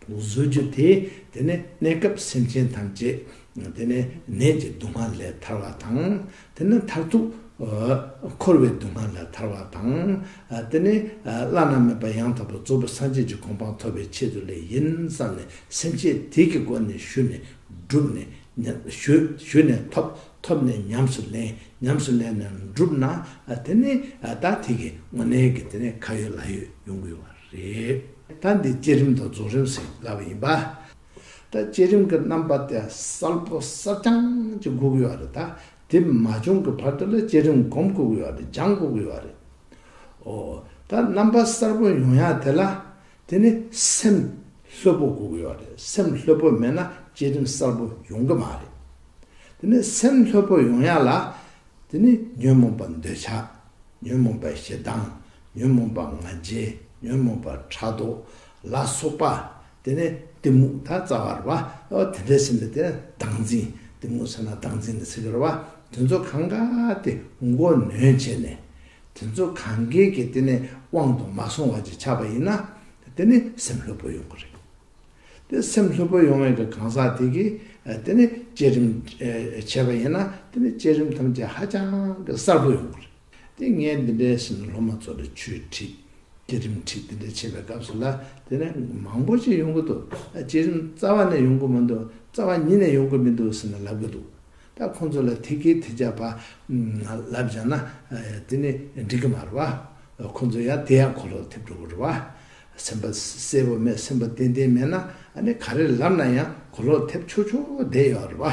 བཟོ་རྒྱུ་དེ་དེ་ནས་གནས་སྐབས་སེམས་ཅན་ཐམས་ཅད་དེ་ནས་ནད་ཀྱི་སྡུག་བསྔལ་ལས་ཐར་བ་དང་། དེ་ནས་མཐར་ཐུག་འཁོར་བའི་སྡུག་བསྔལ་ལས་ཐར་བ་དང་། དེ་ནས་བླ་ན་མེད་པ་ཡང་དག་པར་རྫོགས་པའི་སངས་རྒྱས་ཀྱི་གོ་འཕང་ཐོབ་པའི་ཆེད་དུ་ལས་ཡིན་བསམ་ནས་སེམས་བསྐྱེད་དེ་གི་སྒོ་ནས་ཞུ་ནས་བསྒྲུབས་ནས་ཞུ་ཞུ་ནས་ཐོབ། ཐོབ་ནས་ཉམས་སུ་ལེན། ཉམས་སུ་ལེན་ནས་འགྲུབ་ན་དེ་ནི་ད་དེ་གི་དངོས་གནས་ཀྱི་དེ་ནི་ཁ་ཡོད་ལག་ཡོད་ཡོང་གི་ཡོད་པ་རེད། ད་འདི་བསྐྱེད་རིམ་དང་རྫོགས་རིམ་ཟེར་ལབ་པ་ཡིན་པ། ད་བསྐྱེད་རིམ་གྱི་རྣམ་པ་དེ་གསལ་པོ་གསལ་རྐྱང་ཅིག་དགོས་ཀྱི་ཡོད་རེད། ད་དེ་མ་བྱུང་གི་བར་དུ་ལ་བསྐྱེད་རིམ་སྒོམ་དགོས་ཀྱི་ཡོད་རེད། སྦྱང་དགོས་ཀྱི་ཡོད་རེད། ཨོ། ད་རྣམ་པ་གསལ་པོ་ཡོང་ཡག་དེ་ལ། དེ་ནི་སེམས་ལྷོད་པོ་དགོས་ཀྱི་ཡོད་རེད། སེམས་ལྷོད་པོ་མེད་ན་བསྐྱེད་རིམ་གསལ་པོ་ཡོང་གི་མ་རེད། དེ་ནས་སེམས་ལྷོད་པོ་ཡོང་ཡ་ལ། དེ་ནས་ཉོན་མོངས་པ་འདོད་ཆགས། ཉོན་མོངས་པ་ཞེ་སྡང་། ཉོན་མོངས་པ་ང་རྒྱལ། ཉོན་མོངས་པ་ཕྲག་དོག་ལ་སོགས་པ། དེ་ནས་གཏི་མུག་ད་རྩ་བ་རེད་བ། ཨོ་དེ་འདྲ་ཟེར་ནས་དེ་བདག་འཛིན། གཏི་མུག་ཟེར་ན་བདག་འཛིན་ནི་ཚིག་རེད་བ། དེ་ཚོ་གང་ག་དེ་མགོ་གནོན་བྱས་ནས། དེ་ཚོ་གང་གའི་གི་དེ་ནས་དབང་དུ་མ་སོང་བ་ཅིག་ཆགས་པ་ཡིན་ན། དེ་ནི་སེམས་ལྷོད་པོ་ཡོང་གི་རེད། དེ་སེམས་ལྷོད་པོ་ཡོང་བའི་གི་གང་ཟག་དེ་གིས་ཨ་དེ་ནི་བསྐྱེད་རིམ་ཨ་བྱས་པ་ཡིན་ན། དེ་ནི་བསྐྱེད་རིམ་ཐམས་ཅད་ཧ་ཅང་གི་གསལ་པོ་ཡོང་གི་རེད། དེ་ངས་འདི་འདྲའི་ཟེར་ནས་སློབ་མ་ཚོ་ལ་ཆོས་ཁྲིད། བསྐྱེད་རིམ་ཁྲིད། དེ་འདྲ་བྱེད་པའི་སྐབས་སུ་ལ། དེ་ནི་མང་པོ་ཞིག་ཡོང་གི་འདུག་ཨ་བསྐྱེད་རིམ་རྩ་བ་ནས་ཡོང་གི་མི་འདུག་རྩ་བ་ཉིད་ནས་ཡོང་གི་མི་འདུག་ཟེར་ནས་ལབ་གི་འདུག་ད་ཁོང་ཚོ་ལ་ཐེག་གི་ཐེག་ཆ་པ་ལབ་བཞག་ན། ཨ་དེ་ནི་འགྲིག་གི་མ་རེད་བ། ཁོང་ཚོ་ཡང་དེ་ཡང་གོ་ལོག་ཐེབས་འགྲོ་གི་རེད་བ། སེམས་པ་གསལ་པོ་མེད། སེམས་པ་ཏན་ཏན་མེད་ན། ཨ་ནི་ག་རེ་ལབ་ན་ཡང་གོ་ལོག་ཐེབས་ཆོག་ཆོག་བསྡད་ཡོད་རེད་བ།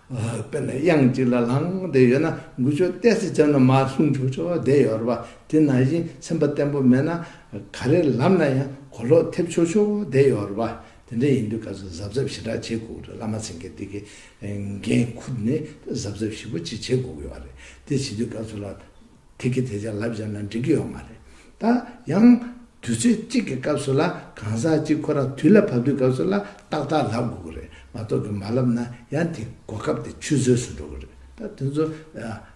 ཨ་དཔེར་ན་གཡང་གཅིག་ལ་ལངས་བསྡད་ཡོད་ན། འགུལ་ཕྱོགས་ཏོག་ཙམ་བརྒྱབ་ན་མར་ལྷུང་ཆོག་ཆོག་བསྡད་ཡོད་རེད་བ། དེ་ནང་བཞིན་སེམས་པ་བརྟན་པོ་མེད་ན། ག་རེ་ལབ་ན་ཡང་གོ་ལོག་ཐེབས་ཆོག་ཆོག་བསྡད་ཡོད་རེད་བ། དེ་འདྲ་ཡིན་དུས་སྐབས་སུ་གཟབ་གཟབ་ཞེ་དྲག་བྱེད་དགོས་རེད། བླ་མ་སེང་གེ་དེ་གི་འགན་འཁུར་ནས་གཟབ་གཟབ་ཞེ་པོ་ཅིག་བྱེད་དགོས་ཀྱི་ཡོད་རེད། དེ་བྱེད་དུས་སྐབས་སུ་ལ། ཐེག་གི་ཐེག་ཆ་ལབ་བཞག་ན་འགྲིག་གི་ཡོད་མ་རེད། ད་ཡང་དུས་ཚོད་གཅིག་གི་སྐབས་སུ་ལ་གང་ཟག་གཅིག་ཁོ་རང་དུས་ལ་བབ་དུས་སྐབས་སུ་ལ་ཏག་ཏག་ལབ་དགོས་ཀྱི་རེད། མ་གཏོགས་ཀྱི་མ་ལབ་ན་ཡང་དེ་གོ་སྐབས་དེ་ཆུད་ཟོས་སུ་འགྲོ་གི་རེད། ད་དེ་ཚོ་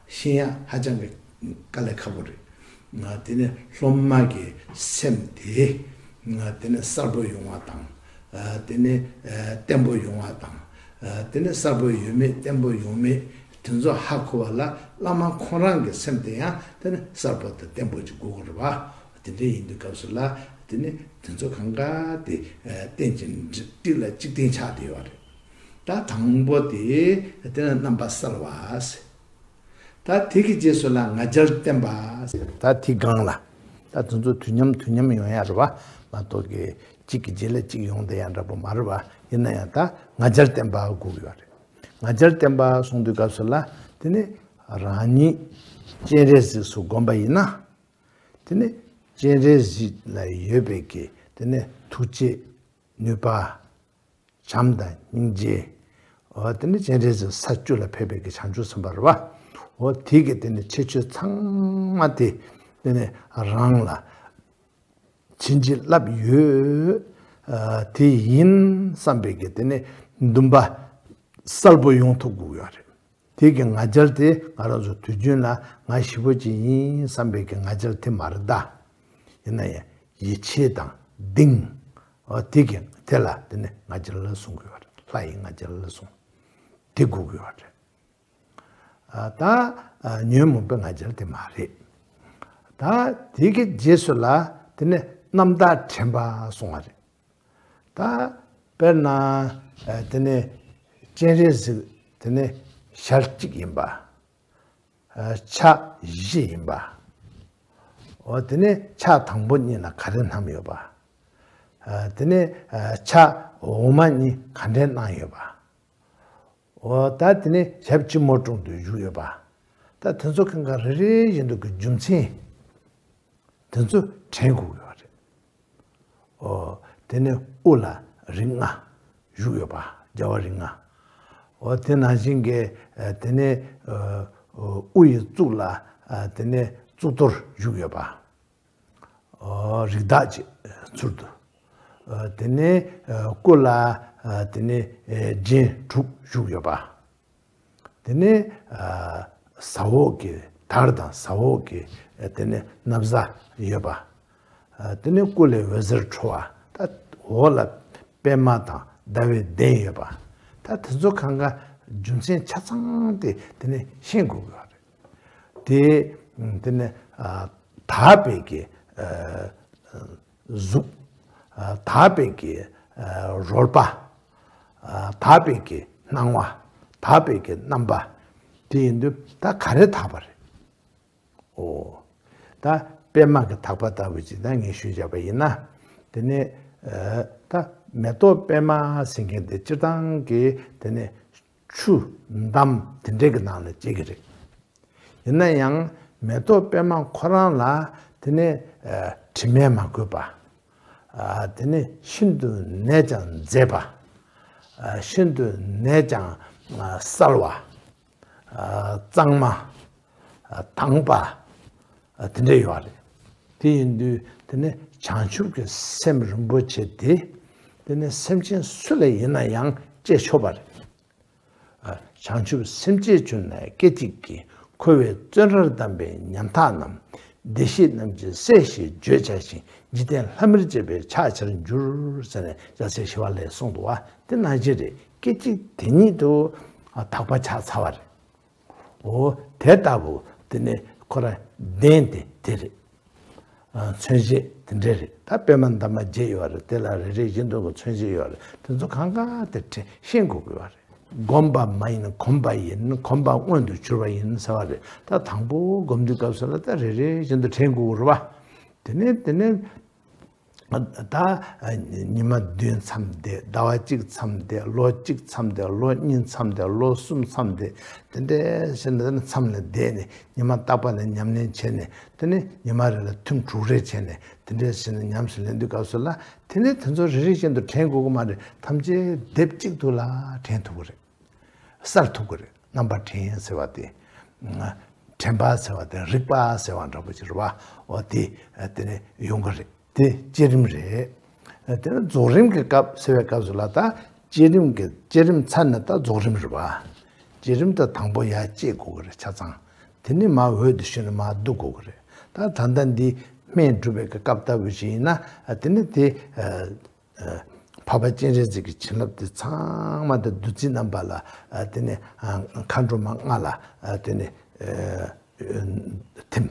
ཤེས་ཡ་ཧ་ཅང་གི་དཀའ་ལས་ཁག་པོ་རེད། ང་དེ་ནས་སློབ་མ་གི་སེམས་དེ། ང་དེ་ནས་གསལ་པོ་ཡོང་བ་དང་། ཨ་དེ་ནས་ཨ་བརྟན་པོ་ཡོང་བ་དང་། ཨ་དེ་ནས་གསལ་པོ་ཡོད་མེད་བརྟན་པོ་ཡོད་མེད་དེ་ཚོ་ཧ་གོ་བ་ལ། བླ་མ་ཁོང་རང་གི་སེམས་དེ་ཡང་དེ་ནས་གསལ་པོ་དང་བརྟན་པོ་ཅིག་དགོས་ཀྱི་རེད་བ། དེ་འདྲ་ཡིན་དུས་སྐབས་སུ་ལ། དེ་ནས་དེ་ཚོ་གང་ག་དེ་ཨ་རྟེན་ཅིང་འབྲེལ་ལ་གཅིག་རྟེན་ཆགས་བསྡད་ཡོད་རེད། ད་དང་པོ་དེ་དེ་ནས་རྣམ་པ་གསལ་བ་ཟེར། ད་དེ་གི་རྗེས་སུ་ལ་ང་རྒྱལ་བརྟན་པ་ཟེར། ད་དེ་སྒང་ལ་ད་དེ་ཚོ་དུས་མཉམ་དུས་མཉམ་ཡོང་ཡ་རེད་བ། མ་གཏོགས་ཀྱི་གཅིག་གི་རྗེས་ལ་གཅིག་ཡོང་བསྡད་ཡ་འདྲ་པོ་མ་རེད་བ། ཡིན་ན་ཡང་ད་ང་རྒྱལ་བརྟན་པ་དགོས་ཀྱི་ཡོད་རེད། ང་རྒྱལ་བརྟན་པ་གསུང་དུས་སྐབས་སུ་ལ། དེ་ནི་རང་ཉིད་སྤྱན་རས་གཟིགས་སུ་བསྒོམ་པ་ཡིན་ན། དེ་ནི་སྤྱན་རས་གཟིགས་ལ་ཡོད་པའི་གི་དེ་ནི་ཐུགས་རྗེ། ནུས་པ། བྱམས་དང་སྙིང་རྗེ། འོ་དེ་ནི་སྤྱན་རས་གཟིགས་ས་བཅུ་ལ་ཕེབས་པའི་གི་བྱང་ཆུབ་སེམས་དཔའ་རེད་བ། འོ་དེ་གི་དེ་ནི་ཁྱད་ཆོས་ཚང་མ་དེ་དེ་ནི་རང་ལ་བྱིན་གྱིས་བརླབས་ཡོད། ཨ་དེ་ཡིན་བསམ་པའི་གི་དེ་ནི་འདུན་པ་གསལ་པོ་ཡོང་ཐུབ་དགོས་ཡོད་རེད། དེ་གི་ང་རྒྱལ་དེ་ང་རང་ཚོ་དུས་རྒྱུན་ལ་ང་ཞེ་པོ་ཅིག་ཡིན་བསམ་པའི་གི་ང་རྒྱལ་དེ་མ་རེད་ད། ཡིན་ན་ཡང་ཡིད་ཆེས་དང་གདེང་། འོ་དེ་གི་དེ་ལ་དེ་ནི་ང་རྒྱལ་ལ་གསུང་གི་ཡོད་རེད། ལྷ་ཡི་ང་རྒྱལ་ལ་གསུང་། དེ་དགོས་ཀྱི་ཡོད་རེད། ཨ་ད་ཨ་ཉོན་མོངས་པའི་ང་རྒྱལ་དེ་མ་རེད། ད་དེ་གི་རྗེས་སུ་ལ་དེ་ནི་རྣམ་དག་དྲན་པ་གསུང་བ་རེད། ད་དཔེར་ན་ཨ་དེ་ནི་སྤྱན་རས་གཟིགས་དེ་ནི་ཞལ་གཅིག་ཡིན་པ། ཨ་ཕྱག་བཞི་ཡིན་པ། འོ་དེ་ནི་ཕྱག་དང་པོ་གཉིས་ལ་ག་རེ་བསྣམས་ཡོད་པ། ཨ་དེ་ནི་ཨ་ཕྱག་འོག་མ་གཉིས་ག་འདྲས་གནང་ཡོད་པ། འོ་ད་དེ་ནི་ཞབས་སྤྱི་བོར་དྲུང་དུ་བཞུགས་ཡོད་པ། ད་དེ་ཚོ་གང་ག་རེ་རེ་བཞིན་དུ་གི་རྒྱུ་མཚན་དེ་ཚོ་དྲན་དགོས་ཡོད་རེད། འོ་དེ་ནི་དབུ་ལ་རིགས་ལྔ་བཞུགས་ཡོད་པ། རྒྱལ་བ་རིགས་ལྔ། འོ་དེ་ནང་བཞིན་གྱི་ཨ་དེ་ནི་ཨ་དབུ་ཡི་གཙུག་ལ་ཨ་དེ་ནི་གཙུག་ཏོར་བཞུགས་ཡོད་པ། ཨོ་རིགས་བདག་ཅེས་ཚུལ་དུ། ཨ་དེ་ནས་ཨ་སྐུ་ལ་ཨ་དེ་ནས་ཨེ་རྒྱན་དྲུག་བཞུགས་ཡོད་པ། དེ་ནས་ཨ་ཟ་འོག་གི་དར་དང་ཟ་འོག་གི་ཨ་དེ་ནས་ན་བཟའ་ཡོད་པ། ཨ་དེ་ནས་སྐུ་ལས་འོད་ཟེར་འཕྲོ་བ། ད་འོག་ལ་པདྨ་དང་ཟླ་བའི་གདན་ཡོད་པ། ད་དེ་ཚོ་གང་ག་རྒྱུ་མཚན་ཆ་ཚང་དེ་དེ་ནས་ཤེས་དགོས་ཀྱི་ཡོད་རེད། དེ་དེ་ནི་ཨ་དག་པའི་གི་ཨ་གཟུགས། ཨ་དག་པའི་གི་ཨ་རོལ་པ། ཨ་དག་པའི་གི་སྣང་བ། དག་པའི་གི་རྣམ་པ། དེ་ཡིན་དུས་ད་ག་རེ་དག་པ་རེད། འོ། ད་པདྨ་གི་དག་པ་ལྟ་བུ་ཅིག་ད་ངས་ཞུས་བཞག་པ་ཡིན་ན། དེ་ནི་ཨ་ད་མེ་ཏོག་པདྨ་ཟེར་མཁན་དེ་སྤྱིར་བཏང་གི་དེ་ནི་ཆུ་འདམ་དེ་འདྲས་ཀྱི་ནང་ལ་སྐྱེ་གི་རེད། ཡིན་ན་ཡང་མེ་ཏོག་པདྨ་ཁོ་རང་ལ་དེ་ནི་ཨ་དྲི་མས་མ་གོས་པ། ཨ་དེ་ནི་ཤིན་ཏུ་ནས་ཀྱང་མཛེས་པ། ཨ་ཤིན་ཏུ་ནས་ཀྱང་ཨ་གསལ་བ། གཙང་མ། དྭངས་པ། དེ་འདྲ་ཡོད་རེད། དེ་ཡིན་དུས་དེ་ནི་བྱང་ཆུབ་ཀྱི་སེམས་རིན་པོ་ཆེ་དེ། དེ་ནི་སེམས་ཅན་སུ་ལ་ཡིན་ན་ཡང་སྐྱེ་ཆོག་པ་རེད། བྱང་ཆུབ་སེམས་ཅན་ཀུན་ནས་སྐད་ཅིག་གིས། འཁོར་བའི་བཙོན་རར་བསྡམས་པའི་ཉམ་ཐག་རྣམས། བདེ་གཤེགས་རྣམས་ཀྱི་སྲས་ཞེས་བརྗོད་བྱ་ཞིང་། འཇིག་རྟེན་ལྷ་མིར་བཅས་པས་ཕྱག་བྱར་འགྱུར། ཟེར་ནས་སྐྱབས་སེ་ཞི་བ་ལྷས་གསུངས་འདུག་བ། དེ་ནང་བཞིན་རེད། སྐད་ཅིག་དེ་ཉིད་དུ་དག་པ་ཆགས་ཚར་བ་རེད། འོ་དེ་ལྟ་བུ་དེ་ནི་ཁོ་རང་གདེང་དེ་དེ་རེད། མཚོན་བྱེད་དེ་འདྲ་རེད། ད་པད་མ་འདབ་མ་བརྒྱད་ཡོད་རེད། དེ་ལ་རེ་རེ་བཞིན་དུ་གི་མཚོན་བྱེད་ཡོད་རེད། དེ་ཚོ་གང་ག་དེ་དྲན་ཤེས་དགོས་ཀྱི་ཡོད་རེད། བསྒོམས་པ་མ་ཡིན་གོམས་པ་ཡིན། གོམས་པ་མངོན་དུ་གྱུར་པ་ཡིན་ཟེར་བ་རེད། ད་དང་པོ་སྒོམ་དུས་སྐབས་སུ་ལ་ད་རེ་རེ་བཞིན་དུ་དྲན་དགོས་ཀྱི་རེད་བ། དེ་ནས་དེ་ནས་ད་ཉི་མ་བདུན་མཚམས་བསྡད། ཟླ་བ་གཅིག་མཚམས་བསྡད། ལོ་གཅིག་མཚམས་བསྡད། ལོ་གཉིས་མཚམས་བསྡད། ལོ་གསུམ་མཚམས་བསྡད། དེ་འདྲ་བྱས་ནས་མཚམས་ལ་བསྡད་ནས་ཉི་མ་རྟག་པ་ལ་ཉམས་ལེན་བྱས་ནས། དེ་ནས་ཉི་མ་རེ་ལ་ཐུན་དྲུག་རེ་བྱས་ནས། དེ་འདྲ་བྱས་ནས་ཉམས་སུ་ལེན་དུས་སྐབས་སུ་ལ། དེ་ནས་དེ་ཚོ་རེ་རེ་བཞིན་དུ་དྲན་དགོས་ཀྱི་མ་རེད། ཐམས་ཅད་སྡེབ་གཅིག་ཏུ་ལ་དྲན་ཐུབ་ཀྱི་རེད། གསལ་ཐུབ་ཀྱི་རེད། རྣམ་པར་དྲན་ཟེར་བ་དེ། དྲན་པ་ཟེར་བ་དེ་རིག་པ་ཟེར་བ་འདྲ་པོ་ཅིག་རེད་བ། འོ་དེ་དེ་ནས་ཡོང་གི་རེད། དེ་བསྐྱེད་རིམ་རེད། དེ་ནས་རྫོགས་རིམ་གྱི་སྐབས་ཟེར་བའི་སྐབས་སུ་ལ། ད་བསྐྱེད་རིམ་གྱི་བསྐྱེད་རིམ་ཚར་ནས་ད་རྫོགས་རིམ་རེད་བ། བསྐྱེད་རིམ་ད་དང་པོ་ཡར་བསྐྱེད་དགོས་ཀྱི་རེད་ཆ་ཚང་། དེ་ནས་མར་འོད་དུ་ཞུ་ནས་མར་བསྡུ་དགོས་ཀྱི་རེད། ད་ད་ལྟ་འདི་སྨན་སྒྲུབ་པའི་སྐབས་ལྟ་བུ་ཞིག་ཡིན་ན། དེ་ནས་དེ། འཕགས་པ་སྤྱན་རས་གཟིགས་ཀྱི་བྱིན་རླབས་དེ་ཚང་མ་དེ་བདུད་རྩི་རྣམ་པ་ལ། དེ་ནས་མཁའ་འགྲོ་མ་ལྔ་ལ། དེ་ནས་ཐིམ།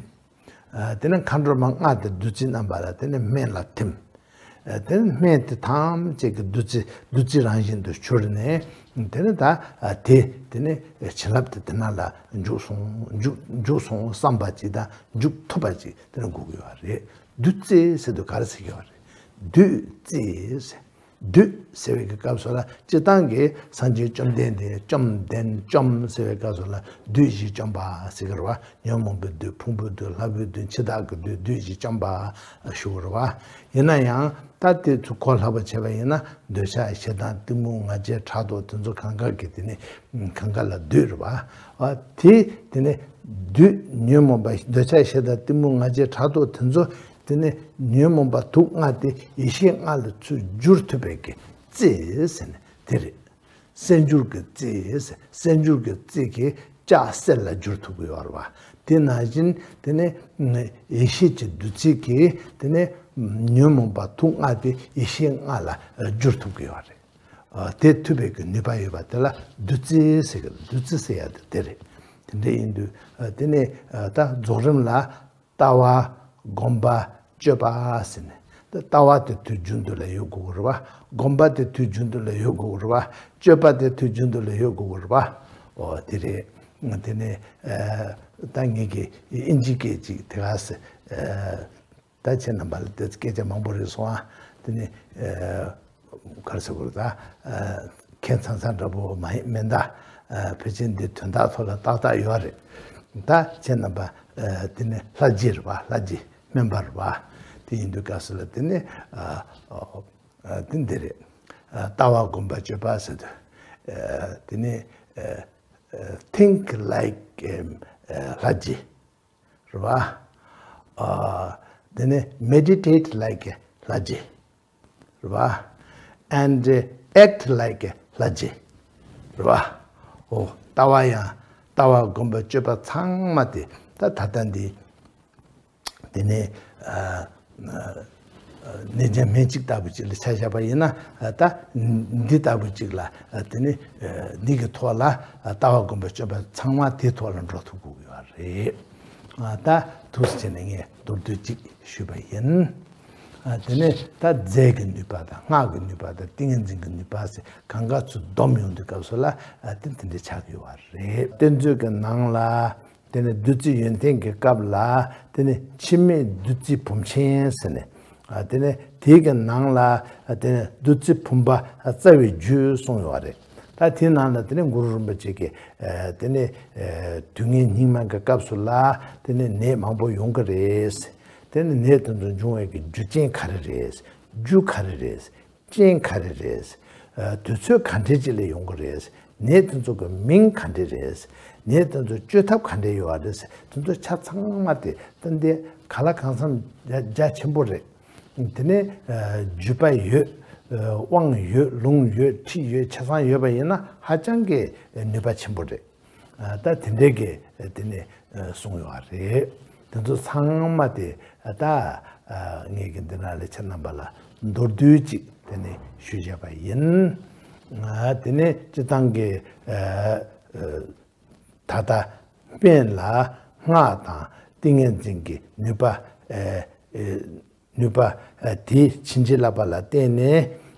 དེ་ནས་མཁའ་འགྲོ་མ་ལྔ་དེ་བདུད་རྩི་རྣམ་པ་ལ། དེ་ནས་སྨན་ལ་ཐིམ། དེ་ནས་སྨན་དེ་ཐམས་ཅད་ཀྱི་བདུད་རྩི་བདུད་རྩི་རང་བཞིན་དུ་གྱུར་ནས། དེ་ནས་ད་དེ་དེ་ནས་བྱིན་རླབས་དེ་དེ་ན་ལ་འཇུག་སོང་། འཇུག་འཇུག་སོང་བསམ་པ་ཅིག་དང་འཇུག་ཐུབ་པ་ཅིག་དེ་ནས་དགོས་ཀྱི་ཡོད་རེད། བདུད་རྩི་ཟེར་དུས་ག་རེ་ཟེར་གྱི་ཡོད་རེད། བདུད་རྩི་ཟེར། བདུད་ཟེར་བའི་གི་སྐབས་སུ་ལ། སྤྱིར་བཏང་གི་སངས་རྒྱས་བཅོམ་ལྡན་འདས། བཅོམ་ལྡན། བཅོམ་ཟེར་བའི་སྐབས་སུ་ལ་བདུད་བཞི་བཅོམ་པ་ཟེར་གྱི་རེད་བ། ཉོན་མོངས་པའི་བདུད། ཕུང་པོའི་བདུད། ལྷ་བུའི་བདུད། འཆི་བདག་གི་བདུད། བདུད་བཞི་བཅོམ་པ་ཞུ་གི་རེད་བ། ཡིན་ན་ཡང་ད་དེ་ཚོ་གོ་སླ་པོ་བྱས་པ་ཡིན་ན། འདོད་ཆགས་ཞེ་སྡང་གཏི་མུག་ང་རྒྱལ་ཕྲག་དོག་དེ་ཚོ་གང་ག་གི་དེ་ནི་གང་ག་ལ་བདུད་རེད་བ། དེ་དེ་ནི་བདུད་ཉོན་མོངས་པ། འདོད་ཆགས་ཞེ་སྡང་གཏི་མུག་ང་རྒྱལ་ཕྲག་དོག་དེ་ཚོ། དེ་ནི་ཉོན་མོངས་པ་དུག་ལྔ་དེ་ཡེ་ཤེས་ལྔ་ལ་ཚུར་བསྒྱུར་ཐུབ་པའི་གི་རྩི་ཟེར་ནས་དེ་རེད། གསལ་འགྱུར་གྱི་རྩི་ཟེར། གསལ་འགྱུར་གྱི་རྩི་གིས་ལྕགས་གསེར་ལ་བསྒྱུར་ཐུབ་ཀྱི་ཡོད་རེད་བ། དེ་ནང་བཞིན་དེ་ནི་ཡེ་ཤེས་ཀྱི་བདུད་རྩི་གིས་དེ་ནི་ཉོན་མོངས་པ་དུག་ལྔ་དེ་ཡེ་ཤེས་ལྔ་ལ་བསྒྱུར་ཐུབ་ཀྱི་ཡོད་རེད། དེ་ཐུབ་པའི་གི་ནུས་པ་ཡོད་པ་དེ་ལ་བདུད་རྩི་ཟེར་གི། བདུད་རྩི་ཟེར་ཡ་དེ་དེ་རེད། དེ་འདྲ་ཡིན་དུས་དེ་ནི་ད་རྫོགས་རིམ་ལ། ལྟ་བ། སྒོམ་པ། སྤྱོད་པ་ཟེར་ནས། ལྟ་བ་དེ་དུས་རྒྱུན་དུ་ལ་ཡོད་དགོས་ཀྱི་རེད་བ། སྒོམ་པ་དེ་དུས་རྒྱུན་དུ་ལ་ཡོད་དགོས་ཀྱི་རེད་བ། སྤྱོད་པ་དེ་དུས་རྒྱུན་དུ་ལ་ཡོད་དགོས་ཀྱི་རེད་བ། འོ་དེ་རེད། དེ་ནས་ད་ངེད་ཀྱིས་ཨིན་ཇི་སྐད་ཅིག་དེ་ག་ཟེར། ད་ཁྱེད་རྣམ་པ་ལ་དེ་སྐད་ཆ་མང་པོ་རེད་སོང་ཨ། དེ་ནས་ག་རེ་ཟེར་དགོས་རེད་ད། ཁྱད་མཚར་མཚར་འདྲ་པོ་མ་ཡིན་མིན་ད། ཕལ་ཆེར་འདི་དོན་དག་ཐོག་ལ་ཏག་ཏག་ཡོད་རེད། ད་ཁྱེད་རྣམ་པ་དེ་ནི་ལྷ་རྗེ་རེད་བ། ལྷ་རྗེ་སྨན་པ་རེད་བ། དེ་ཡིན་དུས་སྐབས་སུ་ལ་དེ་ནི་དེ་འདི་རེད། ལྟ་བ། སྒོམ་པ། སྤྱོད་པ་ཟེར་དུས་དེ་ནི་think like ལྷ་རྗེ་རེད་བ། དེ་ནི་meditate like ལྷ་རྗེ་རེད་བ། and act like ལྷ་རྗེ་རེད་བ། འོ་ལྟ་བ་ཡང་ལྟ་བ། སྒོམ་པ། སྤྱོད་པ་ཚང་མ་དེ་ད་ད་ལྟ་འདི་དེ་ནི་གནས་ཆེན་སྨན་གཅིག་ལྟ་བུ་ཅིག་ལ་ཆ་བཞག་པ་ཡིན་ན། ད་འདི་ལྟ་བུ་ཅིག་ལ་དེ་ནི་འདི་གི་ཐོག་ལ་ལྟ་བ། སྒོམ་པ། སྤྱོད་པ་ཚང་མ་དེའི་ཐོག་ལ་འགྲོ་ཐུབ་དགོས་ཀྱི་ཡོད་རེད། ད་ཐུགས་རྗེ་ཆེ་ནས་ངས་མདོར་བསྡུས་ཅིག་ཞུས་པ་ཡིན། དེ་ནས་ད་རྫས་ཀྱི་ནུས་པ་དང་། སྔགས་ཀྱི་ནུས་པ་དང་། ཏིང་ངེ་འཛིན་གྱི་ནུས་པ་ཟེར་གང་ག་ཚུར་བསྡོམས་ཡོང་དུས་སྐབས་སུ་ལ་དེ་དེ་འདྲ་ཆགས་ཀྱི་ཡོད་རེད། བསྟན་བཅོས་ཀྱི་ནང་ལ་དེ་ནས་བདུད་རྩི་ཡོན་ཏན་གྱི་སྐབས་ལ་དེ་ནས་འཆི་མེད་བདུད་རྩིའི་བུམ་ཆེན་ཟེར་ནས། དེ་ནས་དེའི་གི་ནང་ལ་དེ་ནས་བདུད་རྩི་བུམ་པ་རྩ་བའི་རྒྱུད་གསུངས་ཡོད་རེད། ད་དེའི་ནང་ལ་དེ་ནས་གུ་རུ་རིན་པོ་ཆེ་གིས་དེ་ནས་དུས་ངན་སྙིགས་མ་གི་སྐབས་སུ་ལ་དེ་ནས་ནད་མང་པོ་ཡོང་གི་རེད། དེ་ནས་ནད་དེ་ཚོ་འབྱུང་བའི་གི་རྒྱུ་རྐྱེན་ག་རེ་རེད། རྒྱུ་ག་རེ་རེད། རྐྱེན་ག་རེ་རེད། དུས་ཚོད་ག་འདྲས་ཅིག་ལ་ཡོང་གི་རེད། ནད་དེ་ཚོ་གི་མིང་ག་འདྲ་རེད། ནད་དེ་ཚོ་བཅོས་ཐབས་ག་འདྲ་ཡོད་རེད། དེ་ཚོ་ཆ་ཚང་མ་དེ་ཏན་ཏན་ག་ལ་གང་འཚམ་རྒྱ་རྒྱ་ཆེན་པོ་རེད། དེ་ནས་རྒྱུད་པ་ཡོད། དབང་ཡོད། ལུང་ཡོད། ཁྲིད་ཡོད། ཆ་ཚང་ཡོད་པ་ཡིན་ན་ཧ་ཅང་གི་ནུས་པ་ཆེན་པོ་རེད། ད་དེ་འདྲའི་གི་དེ་ནས་གསུངས་ཡོད་རེད། དེ་ཚོ་ཚང་མ་དེ་ད་ངས་གི་འདི་ན་ལས་ཆ་རྣམ་པ་ལ་མདོར་བསྡུས་ཅིག་དེ་ནས་ཞུས་བཞག་པ་ཡིན། དེ་ནས་སྤྱི་བཏང་གི་ད་ལྟ་སྨན་ལ་སྔགས་དང་ཏིང་ངེ་འཛིན་གྱི་ནུས་པ། ནུས་པ་དེ་ཕྱིན་ཅི་ལོག་པ་ལ་བརྟེན་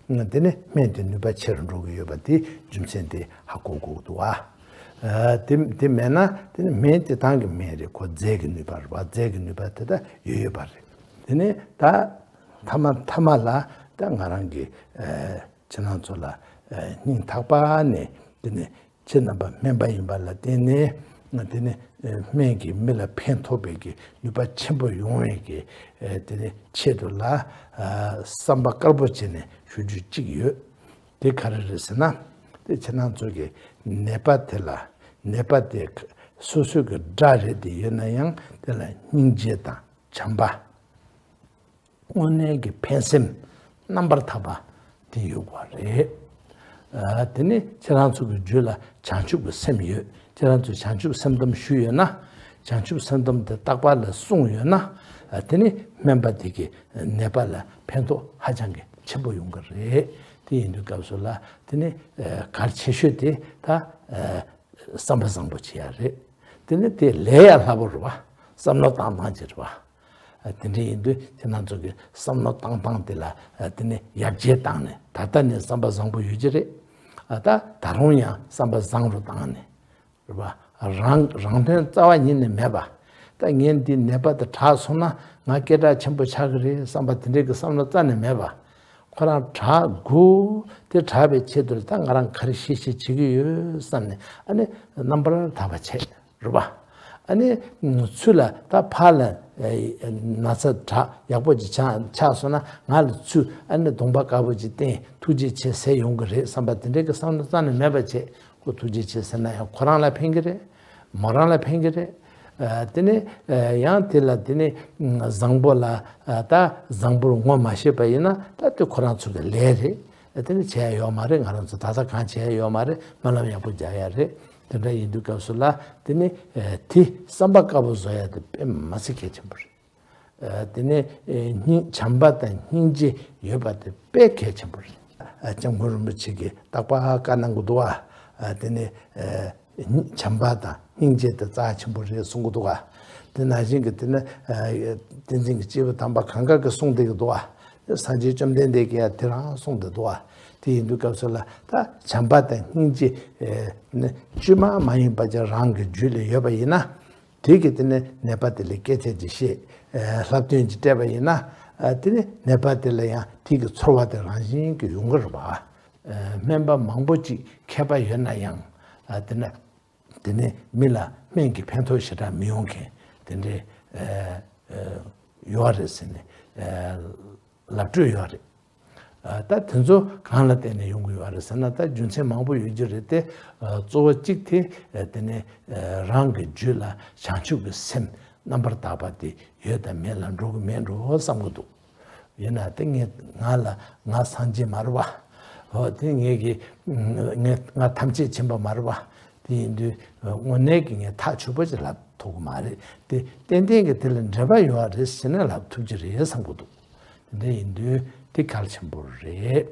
ནས་དེ་ནི་སྨན་དེ་ནུས་པ་ཆེ་རུ་འགྲོ་གི་ཡོད་པ་དེ་རྒྱུ་མཚན་དེ་ཧ་གོ་དགོས་འདུག་ཨ། དེ་དེ་མེད་ན་དེ་ནི་སྨན་དེ་ཏང་གི་སྨན་རེད། ཁོ་རྫས་ཀྱི་ནུས་པ་རེད་པ། རྫས་ཀྱི་ནུས་པ་དེ་ད་ཡོད་ཡོད་པ་རེད། དེ་ནི་ད་མཐའ་མ་མཐའ་མ་ལ་ད་ང་རང་གི་ཁྱེད་རང་ཚོ་ལ་སྙིང་ཐག་པ་ནས་དེ་ནི་ཁྱེད་རྣམ་པ་སྨན་པ་ཡིན་པ་ལ་བརྟེན་ནས་དེ་ནི་སྨན་གྱིས་མི་ལ་ཕན་ཐོགས་པའི་གི་ནུས་པ་ཆེན་པོ་ཡོང་བའི་གི་དེ་ནི་ཆེད་དུ་ལ་བསམ་པ་དཀར་པོ་བྱས་ནས་ཞུ་རྒྱུ་གཅིག་ཡོད། དེ་ག་རེ་རེད་ཟེར་ན། དེ་ཁྱེད་རང་ཚོ་གི་ནད་པ་དེ་ལ་ནད་པ་དེ་སོ་སོའི་གི་དགྲ་རེད་དེ་ཡོད་ན་ཡང་དེ་ལ་སྙིང་རྗེ་དང་བྱམས་པ། དངོས་གནས་ཀྱི་ཕན་སེམས་རྣམ་པར་དག་པ་དེ་ཡོད་དགོས་རེད། ཨ། དེ་ནི་ཁྱེད་རང་ཚོ་གི་རྒྱུད་ལ་བྱང་ཆུབ་ཀྱི་སེམས་ཡོད། ཁྱེད་རང་ཚོས་བྱང་ཆུབ་སེམས་སྡོམ་ཞུས་ཡོད་ན། བྱང་ཆུབ་སེམས་སྡོམ་དེ་རྟག་པར་ལ་བསྲུངས་ཡོད་ན། ཨ། དེ་ནི་སྨན་པ་དེ་གི་ནད་པ་ལ་ཕན་ཐོགས་ཧ་ཅང་གི་ཆེན་པོ་ཡོང་གི་རེད། དེ་ཡིན་དུས་སྐབས་སུ་ལ་དེ་ནི་ཨ་གལ་ཆེ་ཤོས་དེ་ད་ཨ་བསམ་པ་བཟང་པོ་བྱེད་ཡ་རེད། དེ་ནི་དེ་ལས་ཡ་སླ་པོ་རེད་བ། བསམ་བློ་བཏང་སྟངས་ཅིག་རེད་བ། ཨ། དེ་འདྲ་ཡིན་དུས་ཁྱེད་རང་ཚོ་གི་བསམ་བློ་བཏང་སྟངས་དེ་ལ་ཨ་དེ་ནི་ཡར་རྒྱས་བཏང་ནས། ད་ལྟ་ནས་བསམ་པ་བཟང་པོ་ཡོད་ཀྱི་རེད། ཨ། ད་ད་རུང་ཡང་བསམ་པ་བཟང་རུ་བཏང་ནས་རེད་བ། རང་རང་དོན་རྩ་བ་ཉིད་ནས་མེད་པ། ད་ངས་འདི་ནད་པ་དེ་དྲག་སོང་ན་ང་སྐད་གྲགས་ཆེན་པོ་ཆགས་ཀྱི་རེད་བསམ་པ་དེ་འདྲའི་གི་བསམ་བློ་རྩ་ནས་མེད་པ། ཁོ་རང་དྲག་དགོས། དེ་དྲག་པའི་ཆེད་དུ་ད་ང་རང་ག་རེ་ཤེས་ཤེས་བྱེད་ཀྱི་ཡོད་བསམ་ནས། ཨ་ནི་རྣམ་པར་དག་པ་བྱས། རེད་པ། ཨ་ནི་ཚུར་ལ་ད་ཕར་ལ་ཨེ་ན་ཚ་དྲག་ཡག་པོ་ཅིག་ཆགས་ཆགས་སོང་ན་ང་ལ་ཚུར་ཨ་ནི་གདོང་པ་དཀར་པོ་ཅིག་བསྟན། ཐུགས་རྗེ་ཆེ་ཟེར་ཡོང་གི་རེད་བསམ་པ་དེ་འདྲའི་གི་བསམ་བློ་རྩ་ནས་མེད་པ་བྱས། ཁོ་ཐུགས་རྗེ་ཆེ་ཟེར་ན་ཡང་ཁོ་རང་ལ་ཕན་གྱི་རེད། མོ་རང་ལ་ཕན་གྱི་རེད། ཨ། དེ་ནས་ཨ་ཡང་དེ་ལ་དེ་ནས་བཟང་པོ་ལ་ཨ་ད་བཟང་པོར་ངོ་མ་ཤེས་པ་ཡིན་ན་ད་དེ་ཁོ་རང་ཚོ་གི་ལས་རེད། དེ་ནི་བྱེད་ཡ་ཡོད་མ་རེད། ང་རང་ཚོ་ད་ལྟ་གང་བྱེད་ཡ་ཡོད་མ་རེད། སྨོན་ལམ་ཡག་པོ་རྒྱག་ཡ་རེད། དེ་འདྲ་ཡིན་དུས་སྐབས་སུ་ལ་དེ་ནི་ཨ་དེ་བསམ་པ་དཀར་པོ་བཟོ་ཡ་དེ་དཔེ་མ་སྲིད་གལ་ཆེན་པོ་རེད། ཨ། དེ་ནས་ཨེ་སྙིང་བྱམས་པ་དང་སྙིང་རྗེ་ཡོད་པ་དེ་དཔེ་གལ་ཆེན་པོ་རེད། ཨ། སྐྱབས་མགོན་རིན་པོ་ཆེ་གིས་རྟག་པར་བཀའ་གནང་གི་འདུག་བ། ཨ། དེ་ནས་ཨེ་བྱམས་པ་དང་སྙིང་རྗེ་དེ་རྩ་ཆེན་པོ་རེད་གསུང་གི་འདུག་བ། དེ་ནང་བཞིན་གྱི་དེ་ནི་ཨ་བསྟན་འཛིན་གྱི་སྐྱེས་བུ་དམ་པ་གང་ག་གིས་གསུངས་བསྡད་ཀྱི་འདུག་བ། སངས་རྒྱས་བཅོམ་ལྡན་འདས་ཀྱིས་ཡང་དེ་རང་གསུངས་བསྡད་འདུག་བ། དེ་ཡིན་དུས་སྐབས་སུ་ལ་ད་བྱམས་པ་དང་སྙིང་རྗེ་ཨེ་ནི་བཅོས་མ་མ་ཡིན་པ་ཅིག་རང་གི་རྒྱུད་ལ་ཡོད་པ་ཡིན་ན། དེ་གིས་དེ་ནི་ནད་པ་དེ་ལ་སྐད་ཆ་ཅིག་བཤད། ཨ། བསླབ་སྟོན་ཅིག་སྤྲད་པ་ཡིན་ན། ཨ། དེ་ནི་ནད་པ་དེ་ལ་ཡང་དེ་གི་ཚོར་བ་དེ་རང་བཞིན་གྱིས་ཡོང་གི་རེད་པ། ཨ། སྨན་པ་མང་པོ་ཅིག་མཁས་པ་ཡོད་ན་ཡང་། ཨ། དེ་ནི་དེ་ནི་མི་ལ་སྨན་གྱི་ཕན་ཐོགས་ཞེ་དྲག་མི་ཡོང་མཁན་དེ་འདྲའི་ཨ་ཨ་ཡོད་རེད་ཟེར་ནས་ཨ་ལབ་སྤྲོད་ཡོད་རེད། ཨ། ད་དེ་ཚོ་གང་ལ་བརྟེན་ནས་ཡོང་གི་ཡོད་རེད་ཟེར་ན། ད་རྒྱུ་མཚན་མང་པོ་ཡོད་ཀྱི་རེད་དེ། ཨ། གཙོ་བོ་གཅིག་དེ་ཨ་དེ་ནི་ཨ་རང་གི་རྒྱུད་ལ་བྱང་ཆུབ་ཀྱི་སེམས་རྣམ་པར་དག་པ་དེ་ཡོད་དང་མེད་ལ་འགྲོ་གི་མེད་འགྲོ་བསམ་གྱི་འདུག། ཡིན་ན་དེ་ངས་ང་ལ་ང་སངས་རྒྱས་མ་རེད་བ། འོ་དེ་ངས་ཀྱི་ངས་ང་ཐམས་ཅད་མཁྱེན་པ་མ་རེད་བ། དེ་ཡིན་དུས་དངོས་གནས་ཀྱི་ངས་ཐག་ཆོད་པོ་ཅིག་ལབ་ཐུབ་ཀྱི་མ་རེད་དེ། ཏན་ཏན་གྱི་དེ་ལ་འབྲེལ་བ་ཡོད་རེད་ཟེར་ནས་ལབ་ཐུབ་ཀྱི་རེད་བསམ་གྱི་འདུག། དེ་འདྲ་ཡིན་དུས་དེ་གལ་ཆེན་པོ་རེད།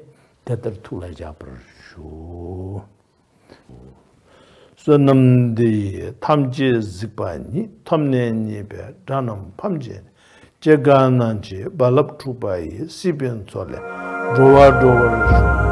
དེ་ལྟར་ཐུགས་ལ་བཞག་པར་ཞུ། བསོད་ནམས་འདི་ཡིས་ཐམས་ཅད་གཟིགས་པ་ཉིད། ཐོབ་ནས་ཉེས་པའི་དགྲ་རྣམས་ཕམ་བྱས་ནས། སྐྱེ་རྒ་ན་འཆིའི་རྦ་རླབས་འཁྲུགས་པ་ཡི། སྲིད་པའི་མཚོ་ལས་འགྲོ་བ་སྒྲོལ་བར་ཤོག།